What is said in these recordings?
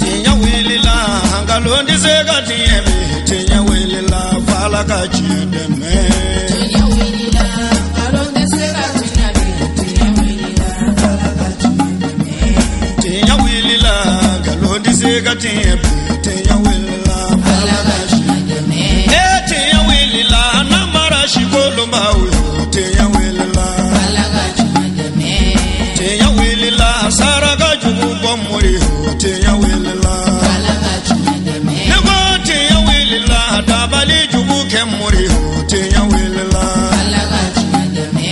Tiɲɛ wulila, nkalon tɛ se ka tiɲɛ bi. Tiɲɛ wulila, f'Ala ka tiɲɛ dɛmɛ. Tiɲɛ wulila, nkalon tɛ se ka tiɲɛ bi. Tiɲɛ wulila, f'Ala ka tiɲɛ dɛmɛ. Tiɲɛ wulila, nkalon tɛ se ka tiɲɛ bi. Tiɲɛ wulila, f'Ala ka tiɲɛ dɛmɛ. E tiɲɛ wulila, namara si kolonbaw yo. Tiɲɛ wulila, f'Ala ka tiɲɛ dɛmɛ. Tiɲɛ wulila, saraka jugu bɔ mori yo. Tiɲɛ wulila, f'Ala ka tiɲɛ dɛmɛ. Ne ko tiɲɛ wulila, dabali jugu kɛ mori yo. Tiɲɛ wulila, f'Ala ka tiɲɛ dɛmɛ.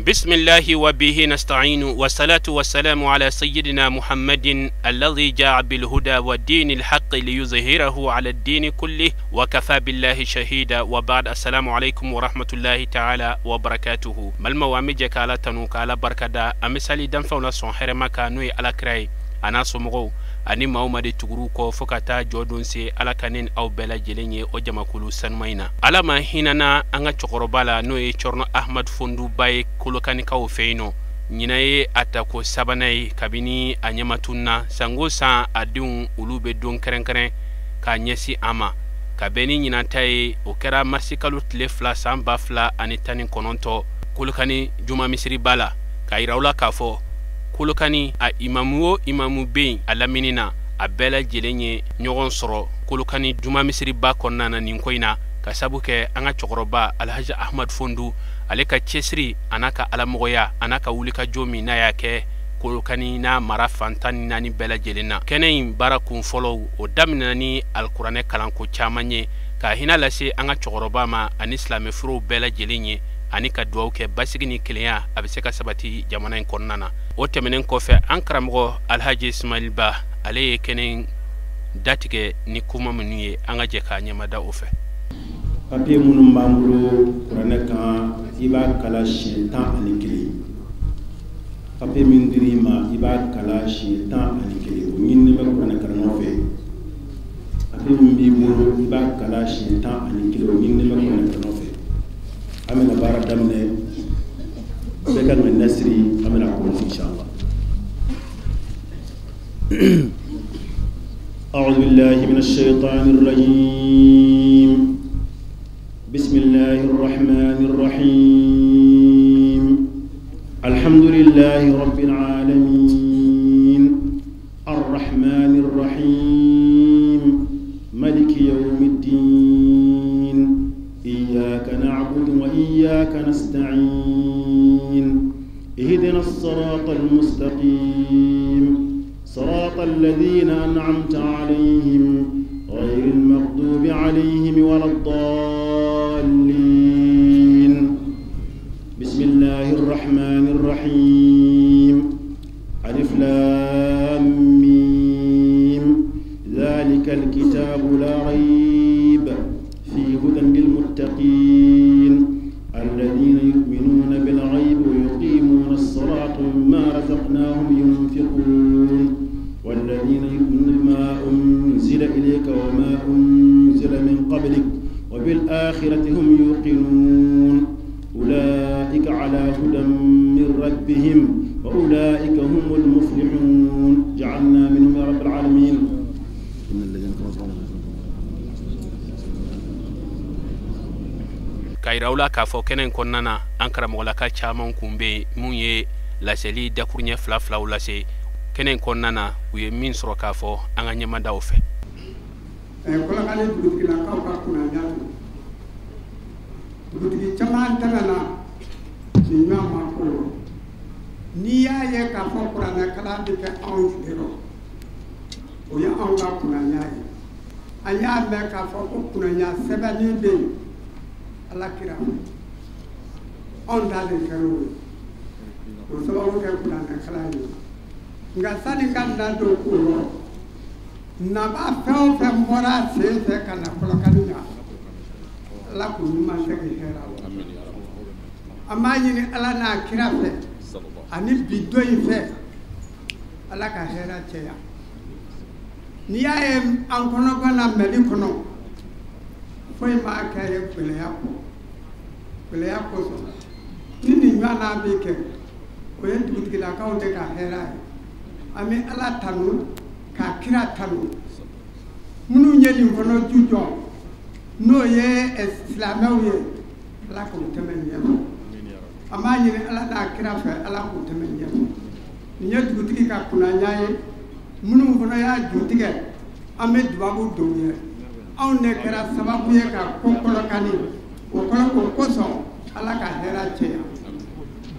بسم الله وبه نستعين، والصلاة والسلام على سيدنا محمد الذي جاء بالهدى والدين الحق ليظهره على الدين كله وكفى بالله شهيدا. وبعد، السلام عليكم ورحمة الله تعالى وبركاته. Balimaw, an bɛ jɛ k'Ala tanu, k'Ala barikada. An bɛ sali danfɛnw la sɔn hɛrɛma kan, n'o ye Ala kira ye, a n'a somɔgɔw ani maaw ma de tuguru kɔ fo ka taa jɔ don se. Ala ka ne ni aw bɛɛ lajɛlen ye o jamakulu sanuman in na. Ala ma hinɛna an ka cɛkɔrɔba la, n'o ye Cɔrɔnɔ Ahmadu Fonduba ye Kolokanikaw fɛ yen nɔ. Ɲinan ye a tako sabanan ye kabini a ɲɛmatun na. Sango san, a denw olu bɛ don kɛrɛnkɛrɛn k'a ɲɛsin an ma ka bɛn ni ɲinan ta ye. O kɛra marisikalo tile 2 san 2019, Kolokani juma misiriba la, k'a yira u la k'a fɔ Kolokani a imamu o imamu bɛ yen a lamini na, a bɛɛ lajɛlen ye ɲɔgɔn sɔrɔ Kolokani juma misiriba kɔnɔna na nin ko in na, ka sabu kɛ an ka cɛkɔrɔba Alhaji Ahmad Fondu, ale ka cɛsiri a n'a ka alamɔgɔya a n'a ka wulikajɔ min n'a y'a kɛ Kolokani n'a mara fan 14 bɛɛ lajɛlen na. Kɛnɛ in baara kun fɔlɔw, o daminɛna ni alikuranɛ kalanko caman ye, ka hinɛ lase an ka cɛkɔrɔba ma ani silamɛfuruw bɛɛ lajɛlen ye, ani ka dugawu kɛ basigi ni kelenya a bɛ se ka sabati jamana in kɔnɔna na. O tɛmɛnen kɔfɛ, an karamɔgɔ Alhaji Ismail Ba, ale ye kɛnɛ in datigɛ ni kuma minnu ye, an ka jɛ k'a ɲɛmada o fɛ. Papiye minnu b'an bolo kuranɛ kan, i b'a kala siɲɛ 11. Papiye min dir'i ma, i b'a kala siɲɛ 11. O ɲininen bɛ kuranɛ kalannaw fɛ. Papiye min b'i bolo, i b'a kala siɲɛ 11. O ɲininen bɛ kuranɛ kalannaw fɛ. An bɛna baara daminɛ. Bɛɛ ka ŋaniya siri, an bɛna commencer inshallah. أعوذ بالله من الشيطان الرجيم. بسم الله الرحمن الرحيم. الحمد لله رب العالمين، الرحمن الرحيم، ملك يوم الدين، إياك نعبد وإياك نستعين، اهدنا الصراط المستقيم، صراط الذين أنعمت عليهم غير المغضوب عليهم ولا الضالين. بسم الله الرحمن الرحيم. ألف لام ميم، ذلك الكتاب لا ريب فيه هدى للمتقين، الذين يؤمنون بالغيب ويقيمون الصلاة ومما رزقناهم ينفقون، والذين يؤمنون بما أنزل إليك وما أنزل من قبلك وبالآخرة هم يوقنون، أولئك على هدى من ربهم وأولئك هم المفلحون. جعلنا منهم يا رب العالمين. إن الذين كفروا Ka yira u la k'a fɔ kɛnɛ in kɔnɔna na, an karamɔgɔlaka caman kun bɛ yen mun ye laseli dakuruɲɛ fila filaw lase kɛnɛ in kɔnɔna na. U ye min sɔrɔ k'a fɔ, an ka ɲɛmadaw fɛ. Kolokani dugutigilakaw ka kunnadiya don. Dugutigi caman tɛmɛna nin ɲɔgɔn ma ko rɔ. N'i y'a ye k'a fɔ kuranɛ kalan bɛ kɛ anw fɛ rɔ, o ye anw ka kunnadiya ye. An y'a mɛn k'a fɔ ko kunnadiya sɛbɛnni bɛ yen Ala kira fɛ, anw ta de kɛra o ye, o sababu kɛ kuranɛ kalan ye. Nka sani ka na don o rɔ, naba fɛn o fɛn bɔra a sen fɛ ka na Kolokani yan, Ala k'u ɲuman segin hɛrɛ la. An b'a ɲini Ala n'a kira fɛ ani bi don in fɛ, Ala ka hɛrɛ cɛya. N'i y'a ye an kɔnɔgan na Mali kɔnɔ, foyi m'a kɛ ye gɛlɛya kɔ. Gɛlɛya kosɔn ni nin ɲɔgɔnna bɛ kɛ. O ye dugutigilakaw de ka hɛrɛ ye. An bɛ Ala tanu ka kira tanu. Minnu ye nin kɔnɔ ju jɔ, n'o ye silamɛw ye, Ala k'u tɛmɛ ɲɛfɛ. An b'a ɲini Ala n'a kira fɛ, Ala k'u tɛmɛ ɲɛfɛ. Nin ye dugutigi ka kunnaya ye. Minnu fana y'a ju tigɛ, an bɛ dubabu don u ye. Anw de kɛra sababu ye ka ko kɔlɔkani o kɔlɔ o kosɔn, Ala ka hɛrɛ cɛya.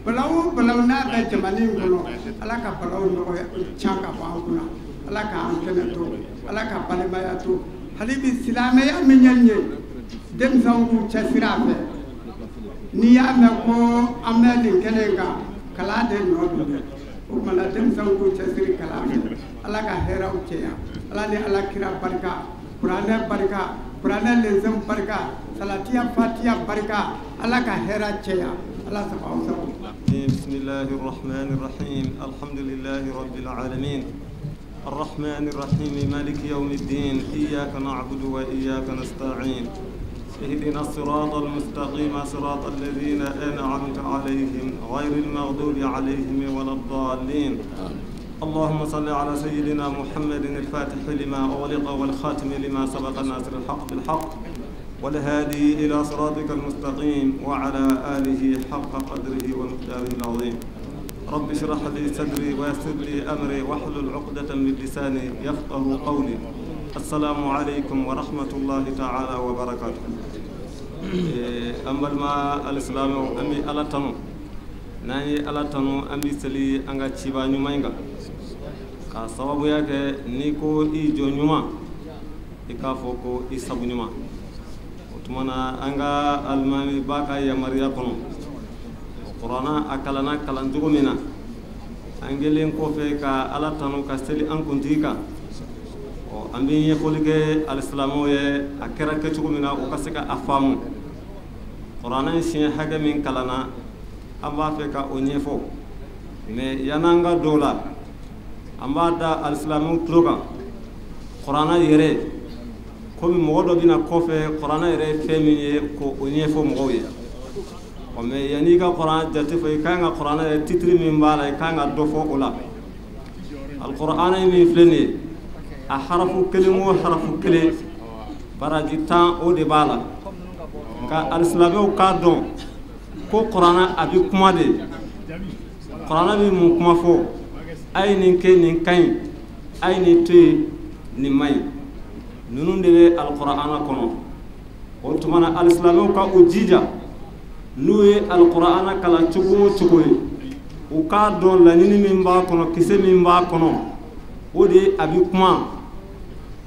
Balawu o balawu n'a bɛ jamana in kɔnɔ, Ala ka balawu nɔgɔya can ka bɔ an kunna. Ala k'an kɛnɛ to, Ala ka balimaya to. Hali bi silamɛya min ye nin ye, denmisɛnw k'u cɛsiri a fɛ. N'i y'a mɛn ko an bɛ nin kɛnɛ in kan, kalan de nɔ don dɛ. O tuma na denmisɛnw k'u cɛsiri kalan fɛ. Ala ka hɛrɛw cɛya. Ala ni Ala kira barika, kuranɛ barika, kuranɛ lensɛn barika, salatiya fatiya barika. Ala ka hɛrɛ cɛya. Ala sago aw sago. بسم الله الرحمن الرحيم. الحمد لله رب العالمين الرحمن الرحيم مالك يوم الدين إياك نعبد وإياك نستعين اهدنا الصراط المستقيم صراط الذين أنعمت عليهم غير المغضوب عليهم ولا الضالين. اللهم صل على سيدنا محمد الفاتح لما أغلق والخاتم لما سبق الناصر الحق بالحق والهادي إلى صراطك المستقيم وعلى آله حق قدره ومقداره العظيم. رب اشرح لي صدري ويسر لي أمري واحلل عقدة من لساني يفقه قولي. السلام عليكم ورحمة الله تعالى وبركاته. An balima alisilamɛw, an bɛ Ala tanu. N'an ye Ala tanu, an bɛ seli an ka ciba ɲuman in kan, k'a sababuya kɛ n'i ko i jɔ ɲuman, i k'a fɔ ko i sabu ɲuman. O tuma na, an ka alimami ba ka yamaruya kɔnɔ, kuranna a kalanna kalan cogo min na, an kɛlen kɔfɛ ka Ala tanu ka seli an kuntigi kan, ɔ an bɛ ɲɛfɔli kɛ alisilamɛw ye a kɛra kɛcogo min na, u ka se ka a faamu. Kuranna in siɲɛ hakɛ min kalanna, an b'a fɛ ka o ɲɛfɔ. Mɛ yan'an ka don o la, an b'a da alisilamɛw tulo kan, kuranna yɛrɛ, komi mɔgɔ dɔ bɛna kɔfɛ, kuranna yɛrɛ ye fɛn min ye, k'o ɲɛfɔ mɔgɔw ye. Ɔ mɛ yan'i ka kuranna jate fɔ, i kan ka kuranna yɛrɛ titiri min b'a la, i kan ka dɔ fɔ o la. Alikuranɛ min filɛ nin ye, a harafu kelen o harafu kelen, baraji 10 o de b'a la. Nka alisilamɛw k'a dɔn ko kuranna a bɛ kuma de. Kuranna bɛ mun kuma fɔ? A ye nin kɛ, nin ka ɲi, a ye nin to yen, nin man ɲi. Ninnu de bɛ alikuranna kɔnɔ. O tuma na, alisilamɛw ka u jija, n'u ye alikuranna kalan cogo o cogo ye, u k'a dɔn laɲini min b'a kɔnɔ, kisɛ min b'a kɔnɔ, o de ye a bɛ kuma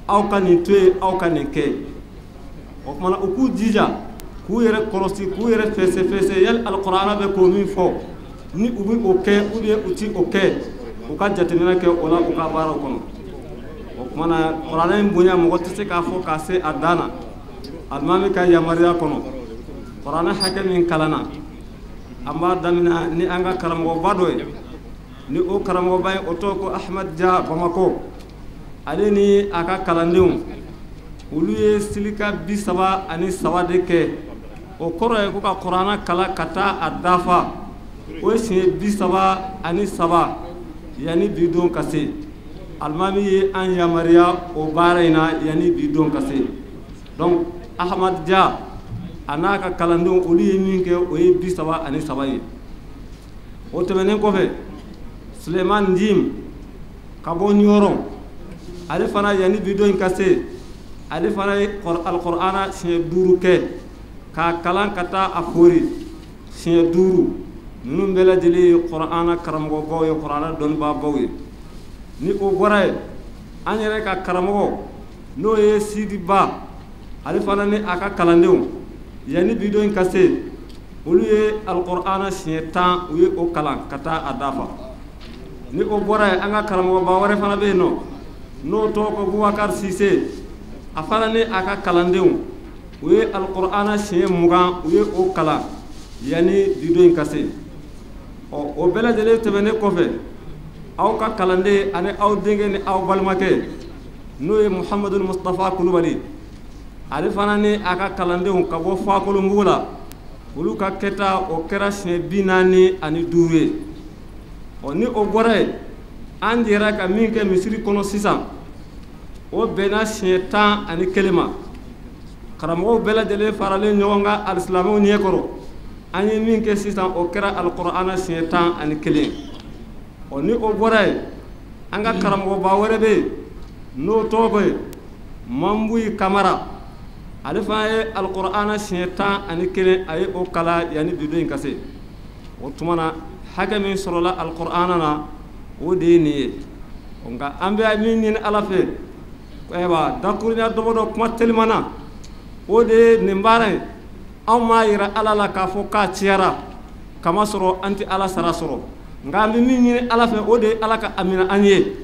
aw ka nin to yen, aw ka nin kɛ. O tuma na, u k'u jija k'u yɛrɛ kɔlɔsi, k'u yɛrɛ fɛsɛfɛsɛ, yali alikuranna bɛ k'o min fɔ, ni u bɛ o kɛ ou bien u ti o kɛ, u ka jateminɛ kɛ o la u ka baaraw kɔnɔ. O tuma na, kuranɛ in bonya, mɔgɔ tɛ se k'a fɔ k'a se a dan na. Alimami ka yamaruya kɔnɔ, kuranɛ hakɛ min kalanna, an b'a daminɛ ni an ka karamɔgɔba dɔ ye. Ni o karamɔgɔba ye, o tɔgɔ ko Ahmad Ja Bamakɔ. Ale ni a ka kalandenw, olu ye silika 33 de kɛ. O kɔrɔ ye ko ka kuranɛ kalan ka taa a dafa, o ye siɲɛ 33 yanni bi don ka se. Alimami ye an yamaruya o baara in na yanni bi don ka se. Donc Ahmad Ja a n'a ka kalandenw, olu ye min kɛ, o ye 33 ye. O tɛmɛnen kɔfɛ, Suleiman Ndim ka bɔ Ɲɔrɔn, ale fana, yanni bi don in ka se, ale fana ye alikuranna siɲɛ 5 kɛ k'a kalan ka taa a fori siɲɛ 5. Ninnu bɛɛ lajɛlen ye kuranna karamɔgɔbaw ye, kuranna dɔnnibaabaw ye. Ni o bɔra yen, an yɛrɛ ka karamɔgɔ, n'o ye Sidi Ba, ale fana ni a ka kalandenw, yanni bi don in ka se, olu ye alikuranna siɲɛ 10, u ye o kalan ka taa a dafa. Ni o bɔra yen, an ka karamɔgɔba wɛrɛ fana bɛ yen nɔ, n'o tɔgɔ ko Bubakari Sise, a fana ni a ka kalandenw, u ye alikuranna siɲɛ 20, u ye o kalan yanni bi don in ka se. Ɔ o bɛɛ lajɛlen tɛmɛnen kɔfɛ, aw ka kalanden ani aw denkɛ ni aw balimakɛ, n'o ye Muhamadu Mustafa Kulubali, ale fana ni a ka kalandenw ka bɔ Fakolonbugu la, olu ka kɛta o kɛra siɲɛ 45 ye. Ɔ ni o bɔra yen, an jɛra ka min kɛ misiri kɔnɔ sisan, o bɛnna siɲɛ 11 ma. Karamɔgɔw bɛɛ lajɛlen faralen ɲɔgɔn kan alisilamɛw ɲɛkɔrɔ, an ye min kɛ sisan, o kɛra alikuranɛ siɲɛ 11. Ɔ ni o bɔra yen, an ka karamɔgɔba wɛrɛ bɛ yen n'o tɔgɔ ye Manbuyi Kamara, ale fana ye alikuranɛ siɲɛ 11, a ye o kalan yanni bi don in ka se. O tuma na hakɛ min sɔrɔla alikuranɛ na, o de ye nin ye. Nka an bɛ min ɲini Ala fɛ, ayiwa, dakurunya dɔbɔ kuma teliman na, o de ye nin baara in, anw m'a yira Ala la k'a fɔ k'a ciyara, kamasɔrɔ an tɛ Ala sara sɔrɔ. Nka an bɛ min ɲini Ala fɛ, o de ye Ala ka a minɛ an ye,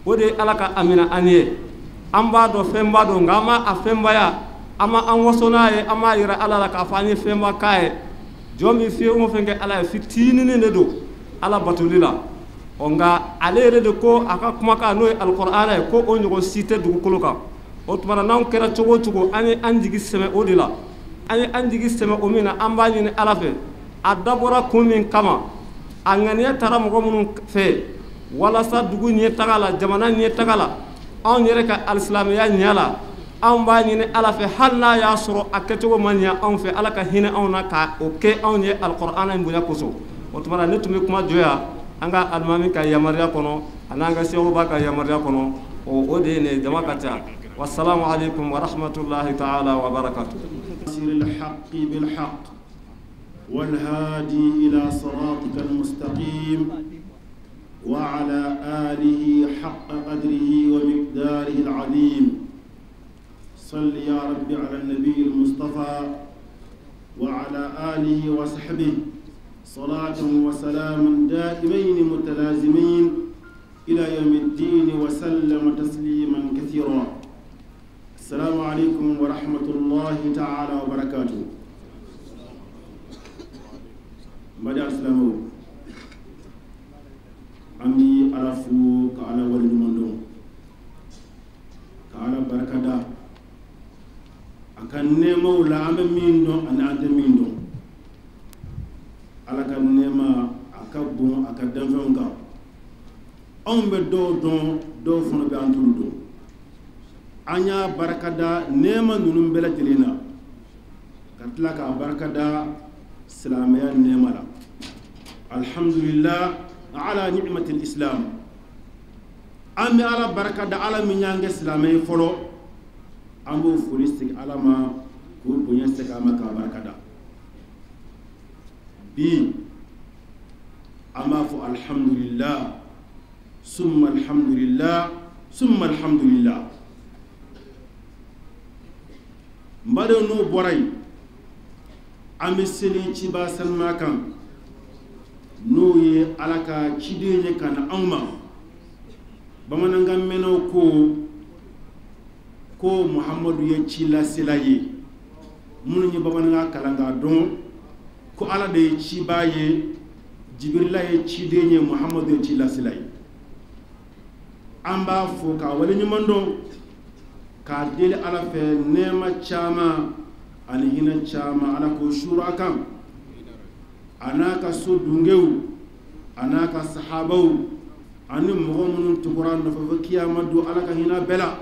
o de ye Ala ka a minɛ an ye. An b'a dɔn fɛnba don, nka an ma a fɛnbaya, an ma an waso n'a ye, an m'a yira Ala la k'a fɔ an ye fɛnba k'a ye. Jɔn bɛ fɛn o fɛn kɛ Ala ye, fitininin de don Ala batoli la. Ɔ nka ale yɛrɛ de ko a ka kumakan, n'o ye alikuranɛ ye, ko o ɲɔgɔn si tɛ dugukolo kan. O tuma na n'anw kɛra cogo o cogo, an ye an jigi sɛmɛ o de la, an ye an jigi sɛmɛ o min na, an b'a ɲini Ala fɛ, a dabɔra kun min kama, a ŋaniya taara mɔgɔ minnu fɛ walasa dugu ɲɛ taga la, jamana ɲɛ taga la, anw yɛrɛ ka alisilamɛya ɲɛ la, anw b'a ɲini Ala fɛ, hali n'a y'a sɔrɔ a kɛcogo ma ɲɛ anw fɛ, Ala ka hinɛ anw na ka o kɛ anw ye alikuranɛ in bonya kosɔn. O tuma na ne tun bɛ kuma jɔ yan an ka alimami ka yamaruya kɔnɔ, ani an ka sekuba ka yamaruya kɔnɔ, o de ye nin ye. Jama ka ca. Wasalaamu aleykum wa rahmatulahi taala wa barakatu. الحق بالحق والهادي إلى صراطك المستقيم وعلى آله حق قدره ومقداره العظيم. صل يا رب على النبي المصطفى وعلى آله وصحبه صلاة وسلام دائمين متلازمين إلى يوم الدين وسلم تسليما كثيرا. السلام عليكم ورحمة الله تعالى وبركاته. مدى السلام أمي على فوق على ولد مندون على بركة أكن نعمة ولا أم مين دون أنا أنت مين دون على كن نعمة أكبون أكدم فيهم أم بدو دون دو فن بأنتم دون an y'a barikada nɛɛma ninnu bɛɛ lajɛlen na ka tila k'a barikada silamɛya nɛɛma la. Alhamdulillah ala ni'matil islam. An bɛ Ala barikada, Ala min y'an kɛ silamɛ ye fɔlɔ, an b'o foli segin Ala ma, k'o bonya segin a ma, k'a barikada. Bi an b'a fɔ alhamdulillah summa alhamdulillah summa alhamdulillah. N badenw, n'o bɔra yen, an bɛ seli ciba sanuma kan, n'o ye Ala ka ciden ye ka na anw ma. Bamanankan mɛnnaw ko Muhamadu ye cilasela ye. Minnu ye bamanankan kalan k'a dɔn ko Ala de ye ciba ye, Jibirila ye ciden ye, Muhamadu ye cilasela ye. An b'a fo k'a waleɲuman dɔn, k'a deli Ala fɛ nɛɛma caman ani hinɛ caman Ala k'o suuru a kan, a n'a ka so dungew, a n'a ka sahabaw, ani mɔgɔ minnu tugura nɔfɛ fo kiyama don, Ala ka hinɛ bɛɛ la.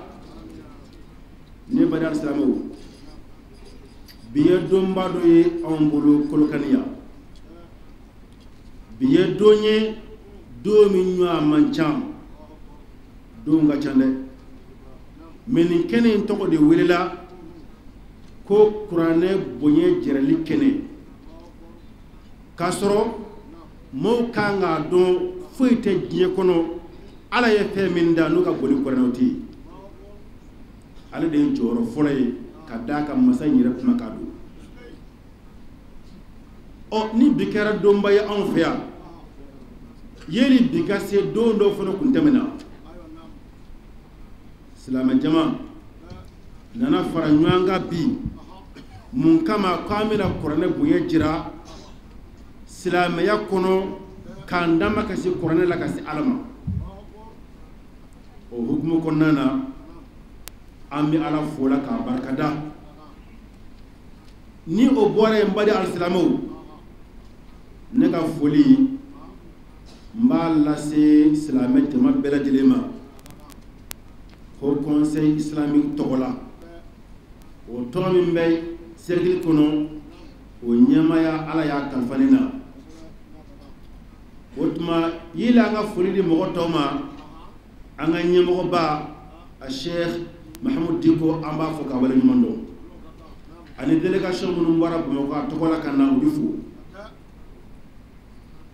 Ne baden alisilamɛw, bi ye donba dɔ ye anw bolo Kolokani yan. Bi ye don ye, don min ɲɔgɔn man ca, don ka ca dɛ. Mɛ nin kɛnɛ in tɔgɔ de welela ko kuranɛ bonya jɛrɛli kɛnɛ, k'a sɔrɔ maaw kan k'a dɔn foyi tɛ diɲɛ kɔnɔ Ala ye fɛn min da n'o ka bon ni kuranɛw tɛ yen. Ale de ye jɔyɔrɔ fɔlɔ ye ka d'a ka masa in yɛrɛ kumakan don. Ɔ ni bi kɛra donba ye anw fɛ yan, yeli bi ka se don dɔ fana kun tɛmɛna, silamɛ jama nana fara ɲɔgɔn kan bi mun kama? K'an bɛna kuranɛ bonya jira silamɛya kɔnɔ, k'an dama ka se kuranɛ la, ka se Ala ma. O hukumu kɔnɔna na, an bɛ Ala fo la k'a barikada. Ni o bɔra yen, n baden alisilamɛw, ne ka foli b'a lase silamɛ jama bɛɛ lajɛlen ma Haut Conseil islamique tɔgɔ la. O tɔgɔ min bɛ cercle kɔnɔ, o ɲɛmaaya Ala y'a kalifa ne na. O tuma yili an ka foli di mɔgɔ tɔw ma, an ka ɲɛmɔgɔba a Cheikh Mahamudu Diko, an b'a fɔ k'a waleɲuman dɔn, ani délégation minnu bɔra Bamakɔ a tɔgɔ la ka na, u bɛ fo,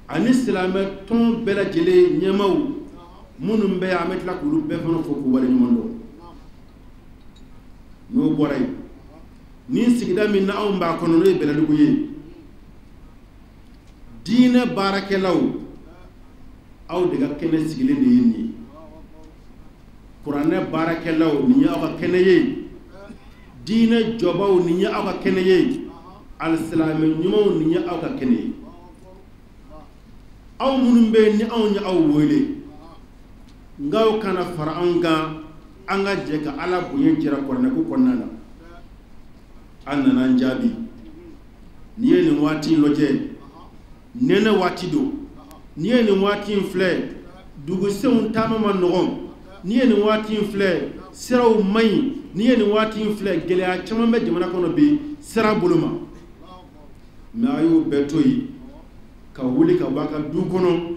ani silamɛ tɔn bɛɛ lajɛlen ɲɛmaaw minnu bɛ yan, an bɛ tila k'olu bɛɛ fana fo k'u waleɲuman dɔn. N'o bɔra yen, ni sigida min na anw b'a kɔnɔ, n'o ye Bɛlɛdugu ye, diinɛ baarakɛlaw, aw de ka kɛnɛ sigilen de ye nin ye. Kuranɛ baarakɛlaw, nin ye aw ka kɛnɛ ye. Diinɛ jɔbaw, nin ye aw ka kɛnɛ ye. Alisilamɛ ɲumanw, nin ye aw ka kɛnɛ ye. Aw minnu bɛ yen ni anw ye aw wele, nka kana fara anw kan, an ka jɛ ka Ala bonya jira kuranɛ ko kɔnɔna na. An nana an jaabi. N'i ye nin waati in lajɛ, nɛnɛ waati don. N'i ye nin waati in filɛ, dugusenw taama ma nɔgɔn. N'i ye nin waati in filɛ, siraw man ɲi. N'i ye nin waati in filɛ, gɛlɛya caman bɛ jamana kɔnɔ bi sira bolo ma. Mɛ a y'o bɛɛ to yen ka wuli ka bɔ a ka du kɔnɔ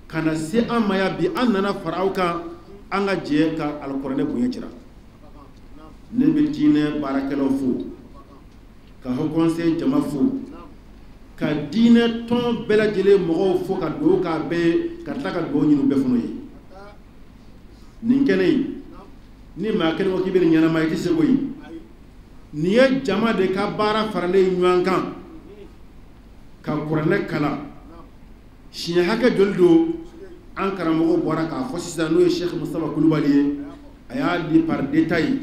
ka na se an ma yan bi. An nana fara aw kan, an ka jɛ ka alikuranɛ bonya jira. Ne bɛ diinɛ baarakɛlaw fo, ka Haut Conseil jama fo, ka diinɛ tɔn bɛɛ lajɛlen mɔgɔw fo, ka dugawu k'a bɛɛ ye, ka tila ka dugawu ɲini u bɛɛ fana ye. Nin kɛnɛ in, ni maa kelen ko k'i bɛ nin ɲɛnama, i tɛ se koyi. Nin ye jama de ka baara faralen ɲɔgɔn kan ka kuranɛ kalan. Siɲɛ hakɛ joli don? An karamɔgɔ bɔra k'a fɔ sisan, n'o ye Cheikh Mustapha Kulubali ye, a y'a di par détail.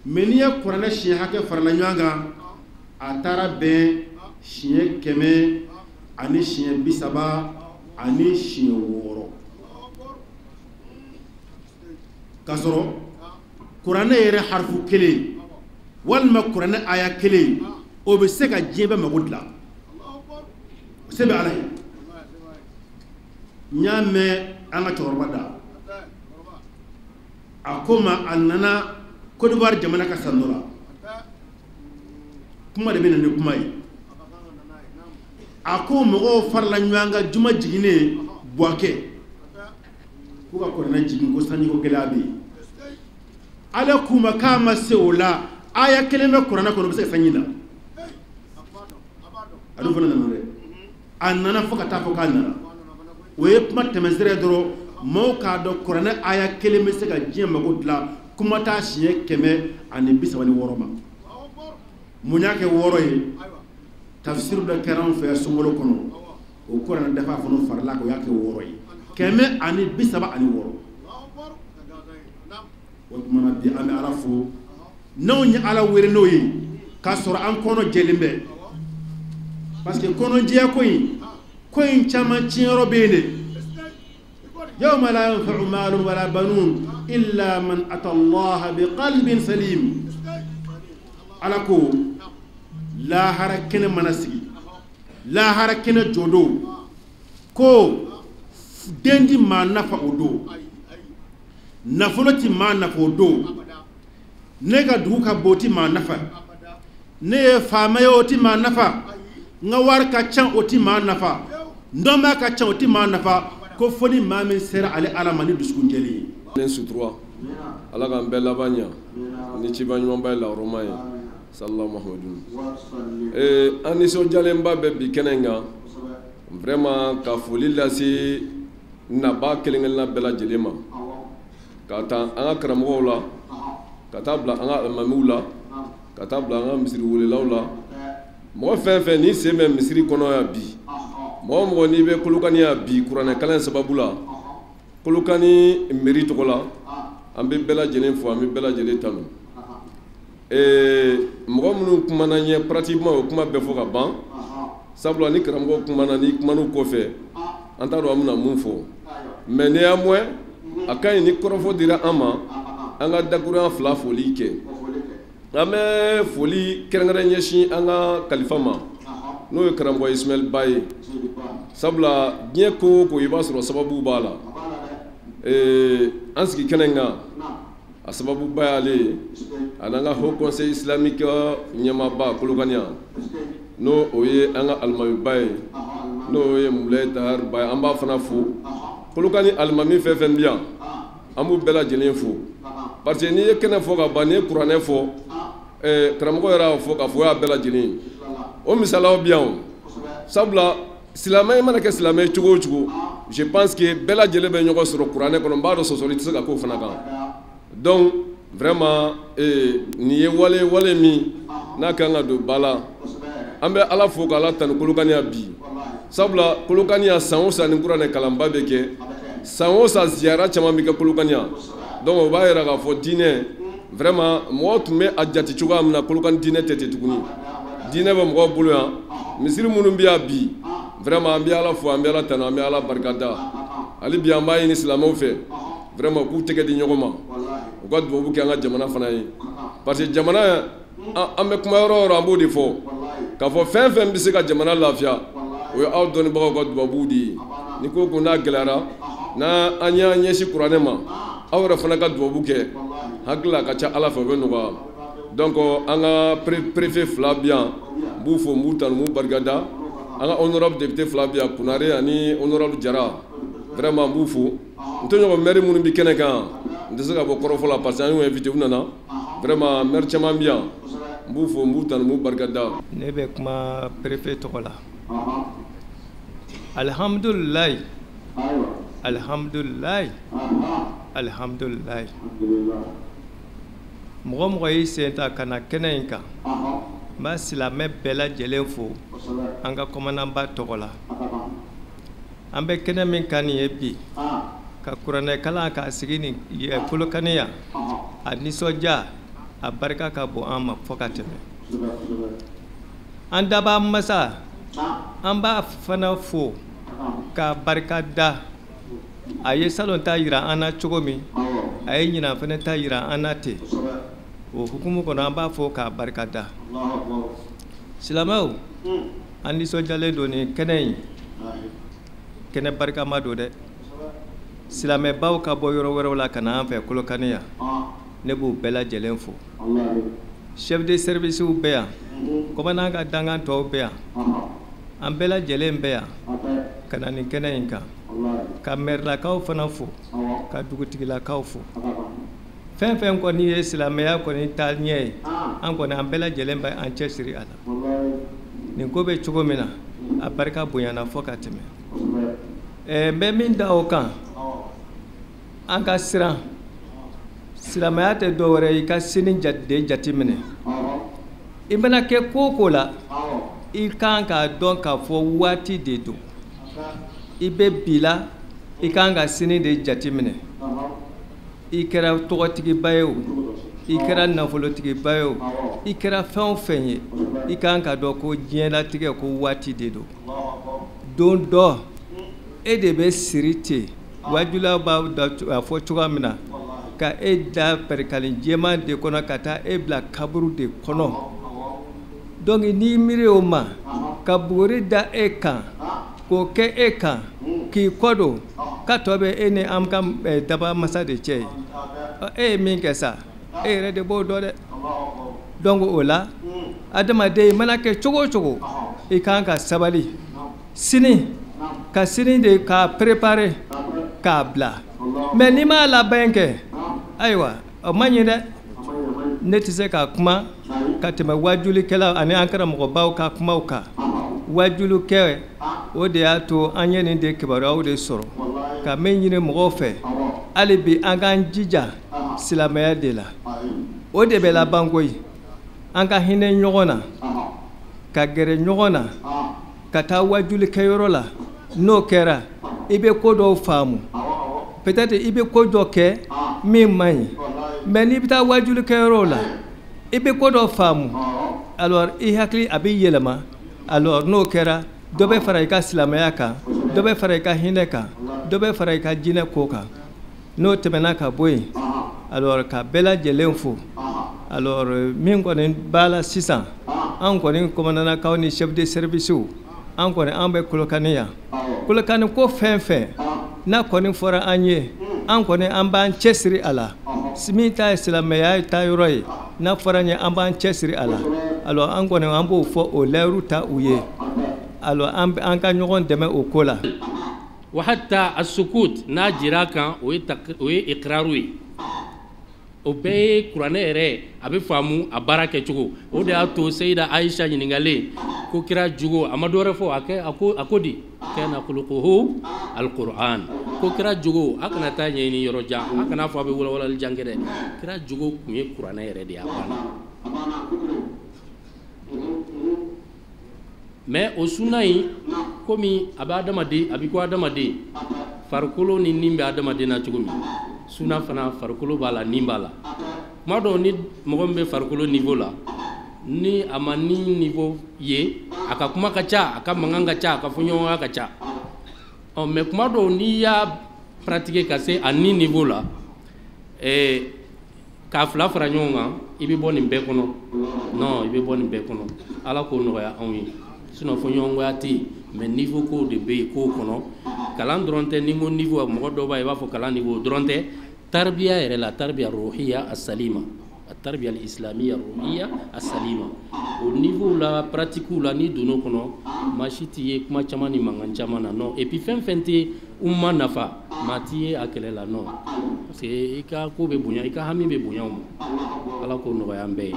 Mais n'i ye kuranɛ siɲɛ hakɛ farala ɲɔgɔn kan, a taara bɛn siɲɛ 136. K'a sɔrɔ kuranɛ yɛrɛ harifu kelen walima kuranɛ aya kelen, o bɛ se ka diɲɛ bɛɛ mago dilan. O se bɛ Ala ye. N y'a mɛn an ka cɛkɔrɔba da, a ko ma, a nana Côte d'Ivoire jamana ka san dɔ la, kuma de bɛ na ni kuma ye. A ko mɔgɔw farala ɲɔgɔn kan juma jiginnen Buwakɛ, k'u ka kuranɛ jigin, ko sanjiko gɛlɛya bɛ yen. Ala k'u ma k'a ma se o la, aya kelen bɛ kuranɛ kɔnɔ, o bɛ se ka sanji na. A dun fana nana dɛ, a nana fo ka taa fɔ k'a nana. O ye kuma tɛmɛsira ye dɔrɔn, maaw k'a dɔn kuranɛ aya kelen bɛ se ka diɲɛ mago dilan. Kuma t'a siɲɛ 136 ma. Mun y'a kɛ wɔɔrɔ ye? Tafsir dɔ kɛra anw fɛ yan sunkalo kɔnɔ, o kuranɛ dafa fana farala kan, o y'a kɛ wɔɔrɔ ye, 136. O tuma na bi, an bɛ Ala fo n'anw ye Ala wele n'o ye k'a sɔrɔ an kɔnɔ jɛlen bɛ, parce que kɔnɔjɛya ko in caman tiɲɛyɔrɔ bɛ yen dɛ. Yawma la yanfa'u malun wala banun illa man ata Allah bi qalbin salim. Ala ko lahara kɛnɛ mana sigi, lahara kɛnɛ jɔ don, ko den ti maa nafa o don, nafolo ti maa nafa o don, ne ka dugu ka bon o ti maa nafa, ne ye faama ye o ti maa nafa, n ka wari ka ca o ti maa nafa, n dɔnbaa ka ca o ti maa nafa, ko fo ni maa min sera ale Ala ma ni dusukun jɛlen ye. Ne sutura, Ala k'an bɛɛ laban ɲa ni ciba ɲumanba ye, lahɔrɔma ye, sallallahu muhammadun. An nisɔndiyalenba bɛ bi kɛnɛ in kan vraiment, ka foli lase naba kelen kelenna bɛɛ lajɛlen ma, ka taa an ka karamɔgɔw la, ka taa bila an ka alimamiw la, ka taa bila an ka misiri welelaw la. Mɔgɔ fɛn fɛn n'i sen bɛ misiri kɔnɔ yan bi, mɔgɔ o mɔgɔ n'i bɛ Kolokani yan bi, kuranɛ kalan sababu la, Kolokani mairie tɔgɔ la, an bɛ bɛɛ lajɛlen fo, an bɛ bɛɛ lajɛlen tanu. Mɔgɔ minnu kumana ɲɛ, pratiquement o kuma bɛɛ fɔ ka ban, sabula ni karamɔgɔ kumana, ni kuman'u kɔfɛ, an t'a dɔn an bɛna mun fɔ. Mais néanmoins, a ka ɲi ni kɔrɔfɔ dira an ma, an ka dakurunya fila foli kɛ. An bɛ foli kɛrɛnkɛrɛn ɲɛsin an ka kalifa ma. N'o ye karamɔgɔ Ismaël Ba ye. Sabula diɲɛ ko o ko i b'a sɔrɔ sababu b'a la. An sigi kɛnɛ in kan, a sababuba y'ale ye, a n'an ka haut conseil islamique ɲɛmaaba Kolokani yan, n'o o ye an ka alimamiba ye, n'o ye Mulayi Tahar Ba ye, an b'a fana fo. Kolokani alimami fɛn fɛn bɛ yan, an b'u bɛɛ lajɛlen fo, parce que n'i ye kɛnɛ fɔ ka ban, n'i ye kuranɛ fɔ, karamɔgɔ yɛrɛ y'a fɔ k'a fɔ o y'a bɛɛ lajɛlen ye. O misaliyaw bɛ yan o, sabula silamɛ mana kɛ silamɛ ye cogo o cogo, je pense que bɛɛ lajɛlen bɛ ɲɔgɔn sɔrɔ kuranɛ kɔnɔ. N b'a dɔn sɔsɔli tɛ se ka k'o fana kan. Donc vraiment, nin ye wale min n'a kan ka don ba la, an bɛ Ala fo k'Ala tanu Kolokani yan bi, sabula Kolokani yan san o san ni kuranɛ kalanba bɛ kɛ, san o san ziyara caman bɛ kɛ Kolokani yan. Donc o b'a yira k'a fɔ diinɛ vraiment, mɔgɔw tun bɛ a jate cogoya min na, Kolokani diinɛ tɛ ten tuguni. Diinɛ bɛ mɔgɔw bolo yan, misiri minnu bɛ yan bi, vraiment an bɛ Ala fo, an bɛ Ala tanu, an bɛ Ala barikada. Hali bi an b'a ɲini silamɛw fɛ vraiment k'u tɛgɛ di ɲɔgɔn ma, u ka dubabu kɛ an ka jamana fana ye, parce que jamana, an bɛ kuma yɔrɔ o yɔrɔ, an b'o de fɔ k'a fɔ fɛn fɛn bɛ se ka jamana lafiya, o ye aw dɔnnibagaw ka dubabuw de ye. Ni ko ko n'a gɛlɛyara, n'an y'an ɲɛsin kuranɛ ma, aw yɛrɛ fana ka dubabu kɛ, hakili la a ka ca Ala fɛ o bɛ nɔgɔya. Donc an ka préfet fila bɛ yan, n b'u fo, n b'u tanu, n b'u barikada. An ka honorable député fila bɛ yan, Konare ani honorable Jara, vraiment n b'u fo. N tɔɲɔgɔn maire minnu bɛ kɛnɛ kan, n tɛ se ka bɔ kɔrɔfɔ la parce que an y'u invité, u nana. Vraiment maire caman bɛ yan, n b'u fo, n b'u tanu, n b'u barikada. Ne bɛ kuma préfet tɔgɔ la. Alihamudulilayi, alihamudulilayi, alihamudulilayi. Mɔgɔ mɔgɔ y'i sen ta ka na kɛnɛ in kan, n b'a silamɛ bɛɛ lajɛlen fo an ka kɔmandanba tɔgɔ la. An bɛ kɛnɛ min kan nin ye bi, ka kuranɛ kalan k'a sigi nin Kolokani yan, a nisɔndiya, a barika ka bon an ma fo ka tɛmɛ. An daba masa, an b'a fana fo k'a barika da. A ye salon ta yira an na cogo min, a ye ɲinan fana ta yira an na ten. O hukumu kɔnɔ, an b'a fɔ k'a barika da. Silamɛw, an nisɔndiyalen don nin kɛnɛ in, kɛnɛ barikama don dɛ. Silamɛbaw ka bɔ yɔrɔ wɛrɛw la ka na an fɛ Kolokani yan, ne b'u bɛɛ lajɛlen fo. Chef de service bɛ yan, commandant ka dankan tɔw bɛ yan, an bɛɛ lajɛlen bɛ yan ka na nin kɛnɛ in kan, ka mɛrilakaw fana fo, ka dugutigilakaw fo. Fɛn fɛn kɔni ye silamɛya kɔni taa ɲɛ ye, an kɔni an bɛɛ lajɛlen bɛ an cɛsiri a la. Nin ko bɛ cogo min na, a barika bonyana fo ka tɛmɛ. N bɛ min da o kan, an ka siran. Silamɛya tɛ dɔwɛrɛ ye i ka sini de jateminɛ. I mana kɛ ko o ko la, i kan k'a dɔn k'a fɔ waati de don. I bɛ bi la, i kan ka sini de jateminɛ. I kɛra tɔgɔtigiba ye o, i kɛra nafolotigiba ye o, i kɛra fɛn o fɛn ye, i kan ka dɔn ko diɲɛlatigɛ ko waati de don. Don dɔ e de bɛ siri ten, wajula b'a fɔ cogoya min na, ka e da pɛrɛkali jɛman de kɔnɔ ka taa e bila kaburu de kɔnɔ. Donc n'i miiri o ma, ka buguri da e kan, k'o kɛ e kan, k'i kɔ don, k'a tɔ bɛ e ni an ka daba masa de cɛ ye. E ye min kɛ sa, e yɛrɛ de b'o dɔn dɛ. Donc o la, adamaden i mana kɛ cogo o cogo, i kan ka sabali. Sini, ka sini de k'a préparer k'a bila. Mais n'i m'a labɛn kɛ, ayiwa, o man ɲi dɛ. Ne tɛ se ka kuma ka tɛmɛ wajulikɛla ani an karamɔgɔbaw ka kumaw kan. Wajulikɛ, o de y'a to an ye nin de kibaruyaw de sɔrɔ, ka min ɲini mɔgɔw fɛ, hali bi an k'an jija silamɛya de la. O de bɛ laban koyi. An ka hinɛ ɲɔgɔn na, ka gɛrɛ ɲɔgɔn na, ka taa wajulikɛyɔrɔ la. N'o kɛra, i bɛ ko dɔw faamu. Peut-être i bɛ ko dɔ kɛ min man ɲi, mais n'i bɛ taa wajulikɛyɔrɔ la, i bɛ ko dɔ faamu, alors i hakili a bɛ yɛlɛma. Alors n'o kɛra, dɔ bɛ fara i ka silamɛya kan, dɔ bɛ fara i ka hinɛ kan, dɔ bɛ fara i ka jinɛ ko kan. N'o tɛmɛna ka bɔ yen, alors ka bɛɛ lajɛlen fo. Alors min kɔni b'a la sisan, An kɔni commandant ni chef de service, an kɔni an bɛ Kolokani yan. Kolokani ko fɛn fɛn n'a kɔni fɔra an ye, an kɔni an b'an cɛsiri a la. Min ta ye silamɛya ta yɔrɔ ye, n'a fɔra an ye, an b'an cɛsiri a la. Alors an kɔni an b'o fɔ, o layiru ta u ye. Alors an ka ɲɔgɔn dɛmɛ o ko la. Wa hatta asukut n'a jira kan, o ye o ye iqraru ye. O bɛɛ ye kuranɛ yɛrɛ a bɛ faamu a baara kɛcogo. O de y'a to Seyida Ayisa ɲininkalen ko kira jogo, a ma dɔwɛrɛ fɔ, a kɛ a ko di kana khuluquhu alquran. Ko kira jogo, a kana taa ɲɛɲini yɔrɔ jan, a kana fɔ a bɛ walawalali jan kɛ dɛ. Kira jogo kun ye kuranɛ yɛrɛ de ye, a banna. Mais o sunna in, komi a bɛ adamaden, a bɛ ko adamaden farikolo ni nin bɛ adamaden na cogo min, sunna fana farikolo b'a la, nin b'a la. Kuma dɔw ni mɔgɔ min bɛ farikolo niveau la, ni a ma ni niveau ye, a ka kuma ka ca, a ka mankan ka ca, a ka fɔɲɔgɔnya ka ca. Ɔ mais kuma dɔw n'i y'a pratiquer ka se a ni niveau la, k'a fila fara ɲɔgɔn kan, i bɛ bɔ nin bɛɛ kɔnɔ. Non, i bɛ bɔ nin bɛɛ kɔnɔ. Ala k'o nɔgɔya anw ye. Sinon fɔɲɔgɔnkɔya tɛ yen, mais niveau kow de bɛ yen kow kɔnɔ. Kalan dɔrɔn tɛ. Ni n ko niveau, mɔgɔ dɔw b'a ye i b'a fɔ kalan niveau dɔrɔn tɛ. Tarbiya yɛrɛ la, tarbiya ruhiya asalima, tarbiya islamiyya ruhiya asalima, o niveau la, pratique la, n'i donn'o kɔnɔ, maa si t'i ye kuma caman ni mankan caman na. Non, et puis fɛn fɛn tɛ umma nafa, maa t'i ye a kɛlɛ la. Non, parce que i ka ko bɛ bonya, i ka hami bɛ bonya o ma. Ala k'o nɔgɔya an bɛɛ ye.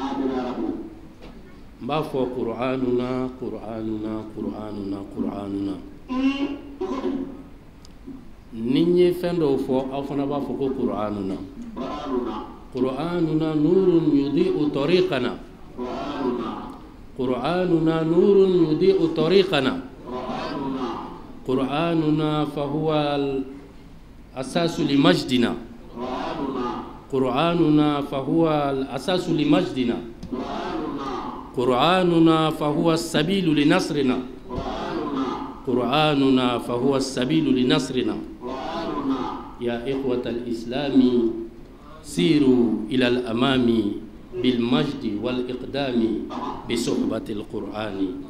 N b'a fɔ Qur'anuna, Qur'anuna, Qur'anuna, Qur'anuna. Ni n ye fɛn dɔw fɔ, aw fana b'a fɔ ko Qur'anuna. Qur'anuna nurun yudi'u tariqana. Qur'anuna nurun yudi'u tariqana. Qur'anuna fahuwa al-asasu limajdina. Qur'anuna fahuwa al-asasu limajdina. Qur'anuna fahuwa as-sabilu linasrina. Qur'anuna fahuwa as-sabilu linasrina. Ya ikhwata al-islami, siru ila al-amami bil majdi wal iqdami bi suhbati al-Qur'ani.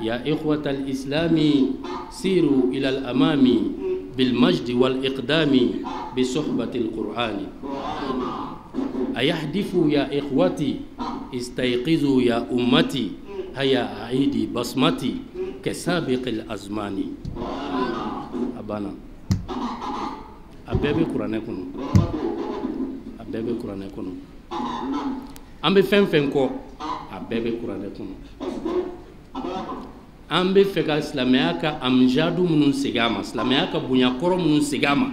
Ya ikhwata al-islami, siru ila al-amami bil majdi wal iqdami bi suhbati al-Qur'ani. Ayahdifu ya ikhwati, istayqizu ya ummati, haya aidi basmati kasabiq al-azmani. Abana a bɛɛ bɛ kuranɛ kɔnɔ, a bɛɛ bɛ kuranɛ kɔnɔ. An bɛ fɛn fɛn kɔ, a bɛɛ bɛ kuranɛ kɔnɔ. An bɛ fɛ ka silamɛya ka amjadu minnu segin a ma, silamɛya ka bonya kɔrɔ minnu segin a ma,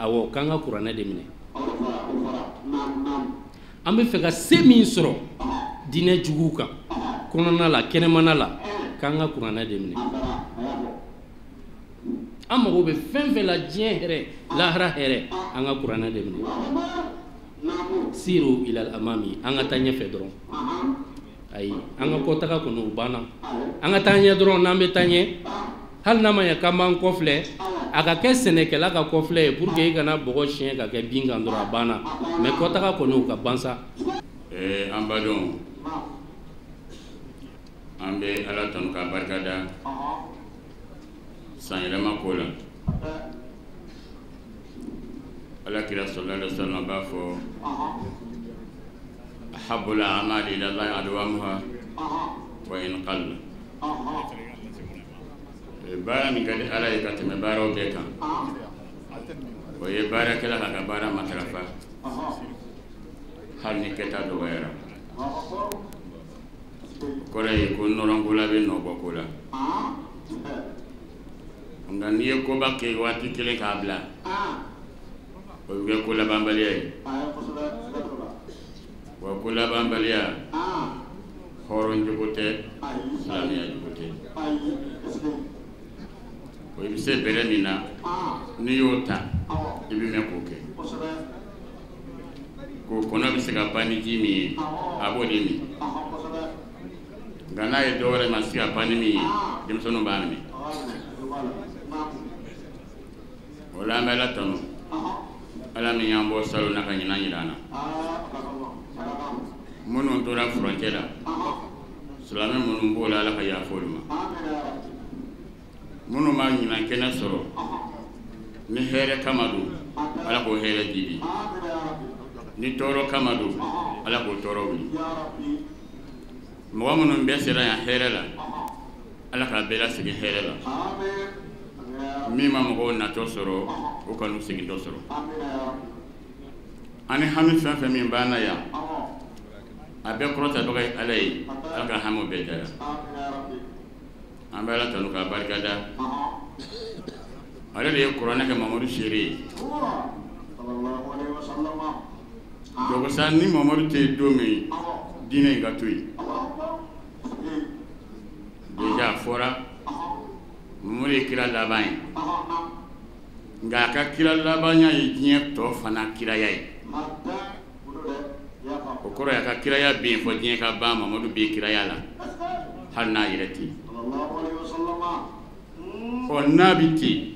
awɔ, k'an ka kuranɛ de minɛ. An bɛ fɛ ka se min sɔrɔ diinɛ juguw kan, kɔnɔna la, kɛnɛmana la, k'an ka kuranɛ de minɛ. An mago bɛ fɛn fɛn la, diɲɛ hɛrɛ, lahara hɛrɛ, an ka kuranɛ de minɛ. Siru ilal amami, an ka taa ɲɛfɛ dɔrɔn. Ayi, an ka kɔtaga kɔni o banna. An ka taa ɲɛ dɔrɔn. N'an bɛ taa ɲɛ, hali n'a ma ɲɛ k'an b'an kɔfilɛ, a ka kɛ sɛnɛkɛla ka kɔfilɛ ye, pour que i kana bɔgɔ siɲɛ ka kɛ bin kan dɔrɔn, a banna. Mais kɔtaga kɔni o ka ban sa. An badenw, an bɛ Ala tanu k'a barika da san yɛlɛma ko la. Ala kira sallallahu alaihi wasallam b'a fɔ ahabbul a'mali ila Allahi adwamuha wa in qalla. Baara min ka di Ala ye ka tɛmɛ baaraw bɛɛ kan, o ye baarakɛla k'a ka baara matarafa hali ni kɛta dɔgɔyara. O kɔrɔ ye ko nɔrɔnkola bɛ nɔ bɔ ko la. Nka n'i ye koba kɛ waati kelen k'a bila, o bɛ kɛ ko labanbaliya ye. Wa ko labanbaliya, hɔrɔn jogo tɛ, silamɛya jogo tɛ. O i bɛ se bɛrɛ min na, n'i y'o ta, i bɛ mɛn k'o kɛ. K'o kɔnɔ bɛ se ka ban ni ji min ye, a b'o de min. Nka n'a ye dɔ wɛrɛ ma se ka ban ni min ye, denmisɛnninw b'a minɛ. O la an bɛ Ala tanu, Ala min y'an bɔ salon na ka ɲinan yira an na. Minnu tora furancɛ la, Silamɛ minnu b'o la, Ala ka yafa olu ma. Minnu ma ɲinan kɛnɛ sɔrɔ, ni hɛrɛ kama don, Ala k'o hɛrɛ jidi. Ni tɔɔrɔ kama don, Ala k'o tɔɔrɔ wuli. Mɔgɔ minnu bɛɛ sera yan hɛrɛ la, Ala k'a bɛɛ lasegin hɛrɛ la. Min ma mɔgɔw natɔ sɔrɔ, o kan'u segintɔ sɔrɔ. Ani hami fɛn fɛn min b'an na yan, a bɛɛ kɔrɔtabaga ye Ala ye, Ala ka hamiw bɛɛ jara. An bɛ Ala tanu k'a barikada. Ale de ye kuranɛ kɛ Mamadu seere ye. Dɔgɔsa ni Mamadu tɛ yen don min, diinɛ in ka to yen. Déjà a fɔra Mamadu ye kira laban ye, nka a ka kira labanya ye diɲɛ tɔ fana kiraya ye. O kɔrɔ ye a ka kiraya bɛ yen fɔ diɲɛ ka ban, Mamadu bɛ kiraya la hali n'a yɛrɛ tɛ yen. Ɔ n'a bɛ ten,